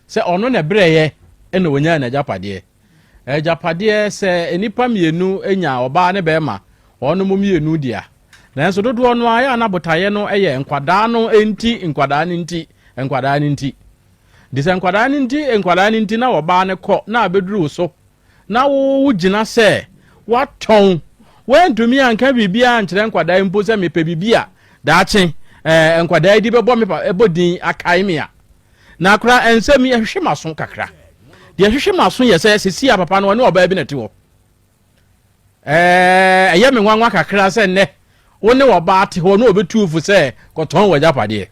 sɛ ɔno na ɛbrɛeɛ na ɔnyaa n'agyapadeɛ. Agyapadeɛ sɛ nnipa mmienu nya ɔbaa ne bɛrima, wɔnom mmienu dea. Nanso dodoɔ no ara yɛ a na botaeɛ no yɛ nkwadaa no nti, nkwadaa no nti, nkwadaa no nti. Nti sɛ nkwadaa no nti, nkwadaa no nti na ɔbaa no kɔ na abɛduru wo so na wogyina sɛ woatɔn, woantumi anka biribiara ankyerɛ nkwadaa yi mpo sɛ mepɛ biribi a daakye eh, nkwadaa yi de bɛbɔ me ɛbɔ din akae me a. Na akora nsɛm yi ɛhwehwe m'aso kakra. Deɛ ɛhwehwe m'aso yɛ sɛ sisi a papa no ɔne ɔbaa bi na ɛte hɔ. Ɛɛ ɛyɛ me nwanwa kakra sɛ nnɛ wo ne ɔbaa te hɔ na ɔbɛtu fo sɛ kɔtɔn w'agyapadeɛ.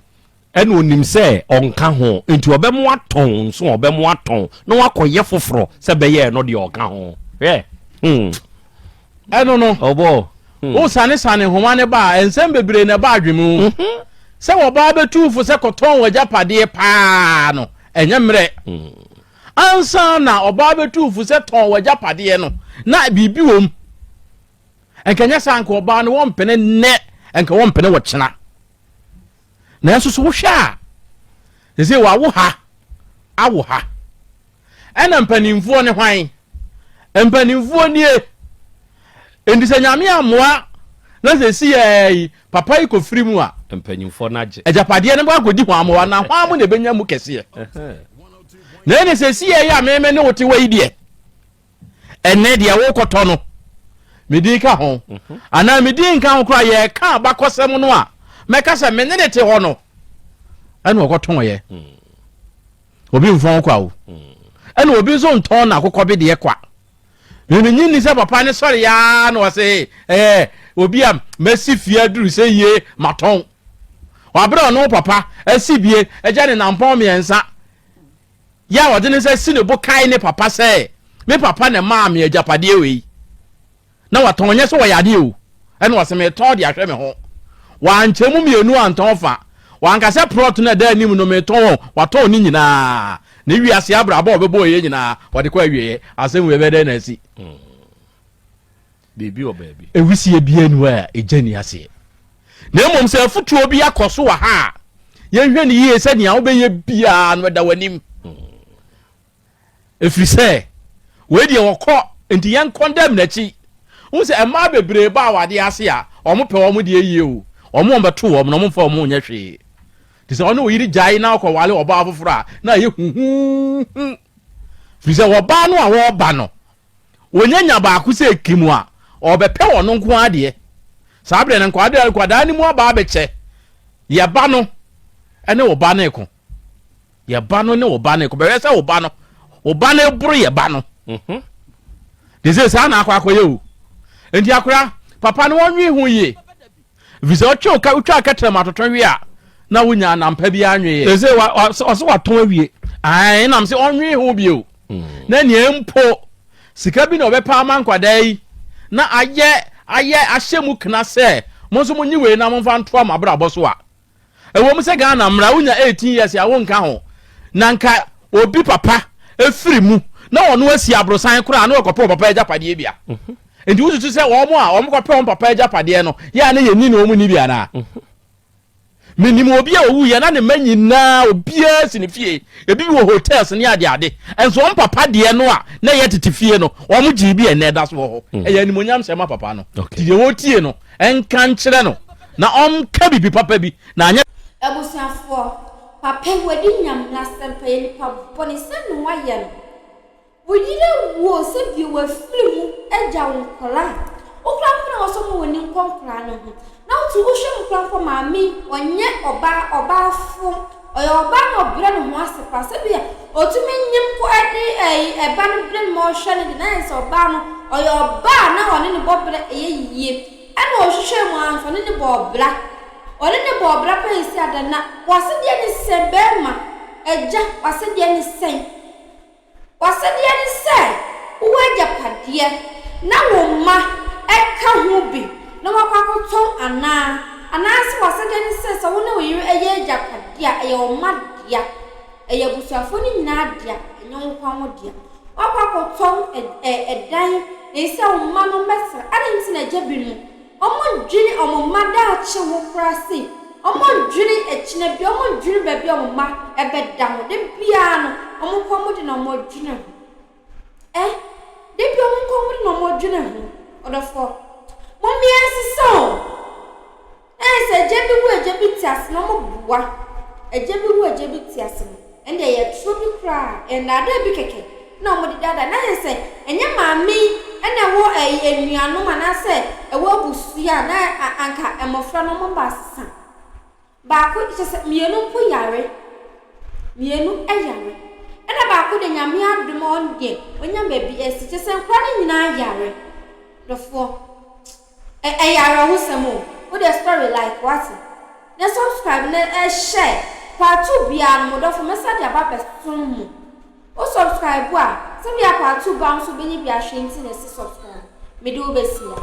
Ɛna onim sɛ ɔnka ho, nti ɔbɛmo atɔn nso ɔbɛmo atɔn na wakɔyɛ foforɔ sɛ bɛyɛ ɛno deɛ ɔka ho. Hwɛ! Hmm. Ɛno no, Ɔbɔ. Hmm. wosanesane nhoma no ba a, nsɛm bebree na ɛba adwene mu. Mhm. Sɛ wɔbaa bɛtu fo sɛ kɔtɔn w'agyapadeɛ paa no, ɛnyɛ mmerɛ. Hmm. Ansa na ɔbaa bɛtu fo sɛ tɔn w'agyapadeɛ no, na biribi wɔ mu. Nka nyɛ saa nka ɔbaa no wɔmpene nnɛ, nka wɔmpene wɔ kyena. Nanso so wohwɛ a, sɛ wawo ha, awo ha. Ɛna mpanimfoɔ ne hwan? Mpanimfoɔ nie. Enti sɛ Nyame ammoa na sɛ si yɛ yi, papa yi kɔfiri mu a, mpanimfoɔ no agye. Agyapadeɛ no bɛkɔ akɔdi hwan mo na hwan mo na ɛbɛnya mu kɛseɛ. Na ɛne sɛ si yɛ yi a meme ne wo te wɔ yi deɛ, ɛnɛ deɛ wokɔtɔ no me din ka ho mhm. anaa me din nka ho koraa yɛka abakɔsɛm no a mɛka sɛ me ne ne te hɔ no ɛna ɔkɔtɔnyɛ mm. obi mfɔn kwa o mm. ɛna obi nso ntɔn na akokɔ bi deɛ kwa menyi ni sɛ papa ne sɔre yaa na ɔsɛ ɛɛ obi a mɛsi fie aduru sɛ yie matɔn wabrɛ ɔno papa asi bie agya ne nampɔn mmiɛnsa Yɛ a ɔde ne nsa si ne bo kae ne papa sɛ, Me papa na ɛmaa me agyapadeɛ wei. Na watɔn, nyɛ sɛ ɔyɛ adeɛ o, ɛna ɔse metɔn de ahwɛ me ho. Wankyɛ mu mmienu antɔn fa. Wanka sɛ prɔt no a ɛda anim no metɔn o, watɔn ne nyinaa. Ne wiase abrabɔ a ɔbɛbɔeɛ nyinaa, ɔde kɔ awieɛ. Asɛm wei ɛbɛyɛ dɛn na asi? Biribi wɔ baabi. Wisie biara nni hɔ a egya nni aseɛ. Na mmom sɛ afotuo bi akɔ so wɔ ha a, yɛnhwɛ no yie sɛ nea wobɛyɛ biara no ɛda w'anim. Ɛfiri sɛ wei deɛ wɔkɔ nti yɛn kɔndɛm n'akyi. Wohu sɛ mmaa bebree ba awadeɛ ase a, wɔn pɛ wɔn deɛ yie o. Wɔn wɔn bɛto wɔn na wɔn mfa wɔn ho nyɛ hwee. Te sɛ ɔne oyere gyae na ɔkɔwale ɔbaa foforɔ a, na ayɛ huhuuhu. Firi sɛ ɔbaa no a wɔreba no, Wɔnya nya baako sɛ kim a, ɔrebɛpɛ ɔno nko ara deɛ. Saa berɛ no, nkwadaa nkwadaa no mu aba abɛkyɛ. Yɛ ba no ne wo ba no reko. Yɛ ba no ne wo ba no reko. Bɛhwɛ sɛ wo ba no, wo ba no boro yɛ ba no. Mhm. De sɛ saa na akɔ akɔyɛ o. Nti akora, papa no wɔnwe ho yie. Ɛfiri sɛ ɔtwe wo ka wotwa kɛtrɛma atoto we a na wonya anampa bi anweeɛ. Ɛsɛ ɔsɛ watɔn awie. Ae nam sɛ ɔnwe ho bio. Hmm. Na nea mpo. Sika bi na ɔbɛpɛ ama nkwadaa yi na ayɛ ayɛ ahyɛ mu kena sɛ mo nso monye wei na momfa ntoa mo abrabɔ so a. Ɛwɔ mu sɛ Ghana mmara wonya 18 years a wonka ho, na nka obi papa firi mu na ɔno asi aborosan koraa na ɔkɔpɛ ɔpapa agyapadeɛ bi a. Nti wosusu sɛ wɔn a wɔkɔpɛ wɔn papa agyapadeɛ no yɛ a na yɛnni na wɔn nni bi anaa? Menim obi a ɔwuiɛ na ne mma nyinaa obiara si ne fie, ebi wɔ hotels ne adeade, nso wɔn papa deɛ no a na ɛyɛ tete fie no, wɔn gyee bi a ɛnnɛ ɛda so wɔ hɔ. Mm. Ɛyɛ animonyam hyɛ ma papa no. Nti deɛ wɔtie no, ɛnka nkyerɛ no na ɔnka biribi papa bi na anyɛ. Abusuafoɔ, papa yi wadi nyame asɛm pa, yɛ nipa bɔne sɛ ne wayɛ no. Wo yere awu o, sɛ bio wafiri mu agya wo nkwadaa a, wo koraa mpo na ɛwɔ sɛ ɔma w'ani nkɔ nkwadaa no ho. Na wote wohwɛ mu koraa mpo maame yi, ɔnyɛ ɔbaa ɔbaafo, ɔyɛ ɔbaa na ɔbrɛ ne ho ase paa. Sɛ bia ɔtumi nyem kɔ ɛde ɛyi ɛba no brɛ no ma ɔhwɛ no de, na ayɛ sɛ ɔbaa no ɔyɛ ɔbaa na ɔne ne bɔ bra ɛyɛ yie. Ɛna ɔhwehwɛɛ mu ara nso ɔne ne bɔɔ bra. Ɔne ne bɔɔ bra paa ɛsi ada na w'asɛdeɛ ne sɛn bɛɛma, agya w'asɛdeɛ ne sɛn? W'asɛdeɛ ne sɛ wowɔ agyapadeɛ na wo mma ka ho bi na wɔakɔ akɔtɔn anaa? Anaasɛ w'asɛdeɛ ne sɛ sɛ wo ne wo yere yɛ agyapadeɛ a, ɛyɛ wo mma dea, ɛyɛ abusuafoɔ no nyinaa dea, ɛnyɛ wo nko ara wo dea. Woakɔ akɔtɔn ɛdan na ɛsɛ sɛ wo mma no mmɛsra. Adɛn nti na agya binom Wɔndwene wɔn mma daakye ho koraa sei, wɔndwene akyina bi, wɔndwene baabi a wɔn mma bɛda ho. Da biara no, wɔn nko ara de na wɔdwene ho. Eh, da biara wɔn nko ara de na wɔdwene ho. Ɔdɔfoɔ, mommea nsesa o. Ɛyɛ sɛ agya bi wu agya bi te ase na wɔboa. Agya bi wu agya bi te ase no. Ɛnde ɛyɛ toro bi koraa, ɛyɛ nnaadaa bi kɛkɛ na wɔde daadaa. Na ayɛ sɛ ɛnyɛ maame yi na ɛwɔ ɛyi anuanom anaasɛ ɛwɔ abusua a na anka mmɔfra no wɔn baasesa. Baako kyerɛ sɛ mmienu mpo yare, mmienu yare. Ɛna baako deɛ Nyame adom a ɔno deɛ wanya baabi asi. Kyerɛ sɛ nkwadaa no nyinaa yare. Dɔfoɔ. Ɛ ɛyɛ awerɛhosɛm o. Wo deɛ story like wate. Na subscribe na share. Part 2 biara no mo dɔfo mɛsa de aba abɛsom mo. Wo subscribe a sɛbia part 2 ba wo nso wobɛnya bi ahwɛ nti na ɛse subscribe. Mede wo bɛsi ha.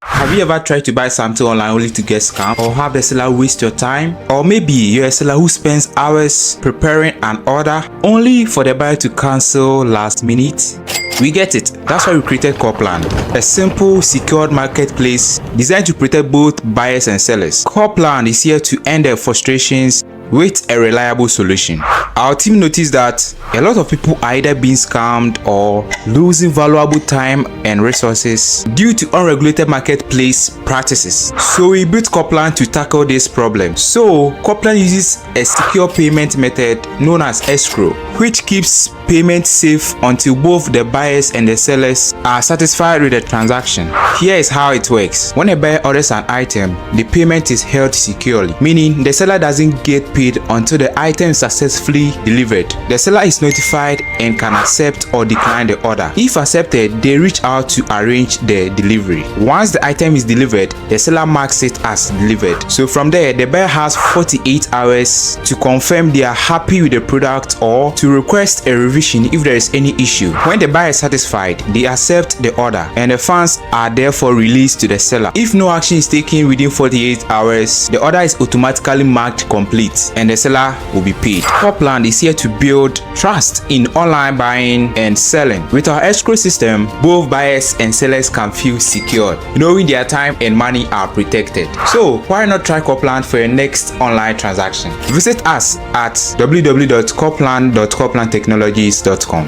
Have you ever tried to buy something online only to get scammed or have the seller waste your time? Or maybe you're a seller who spends hours preparing an order only for the buyer to cancel last minute? We get it. That's why we created Corplan, a simple, secured marketplace designed to protect both buyers and sellers. Corplan is here to end their frustrations with a reliable solution. Our team noticed that a lot of people are either being scammed or losing valuable time and resources due to unregulated marketplace practices. So we built Corplan to tackle this problem. So Corplan uses a secure payment method known as escrow, which keeps payment safe until both the buyers and the sellers are satisfied with the transaction. Here is how it works. When a buyer orders an item, the payment is held securely, meaning the seller doesn't get paid until the item is successfully delivered. The seller is notified and can accept or decline the order. If accepted, they reach out to arrange the delivery. Once the item is delivered, the seller marks it as delivered. So from there, the buyer has 48 hours to confirm they are happy with the product or to request a revision if there is any issue. When the buyer is satisfied, they accept the order and the funds are therefore released to the seller. If no action is taken within 48 hours, the order is automatically marked complete and the seller will be paid. Copland is here to build trust in online buying and selling. With our escrow system, both buyers and sellers can feel secured, knowing their time and money are protected. So why not try Copland for your next online transaction? Visit us at www.copland.coplandtechnologies.com.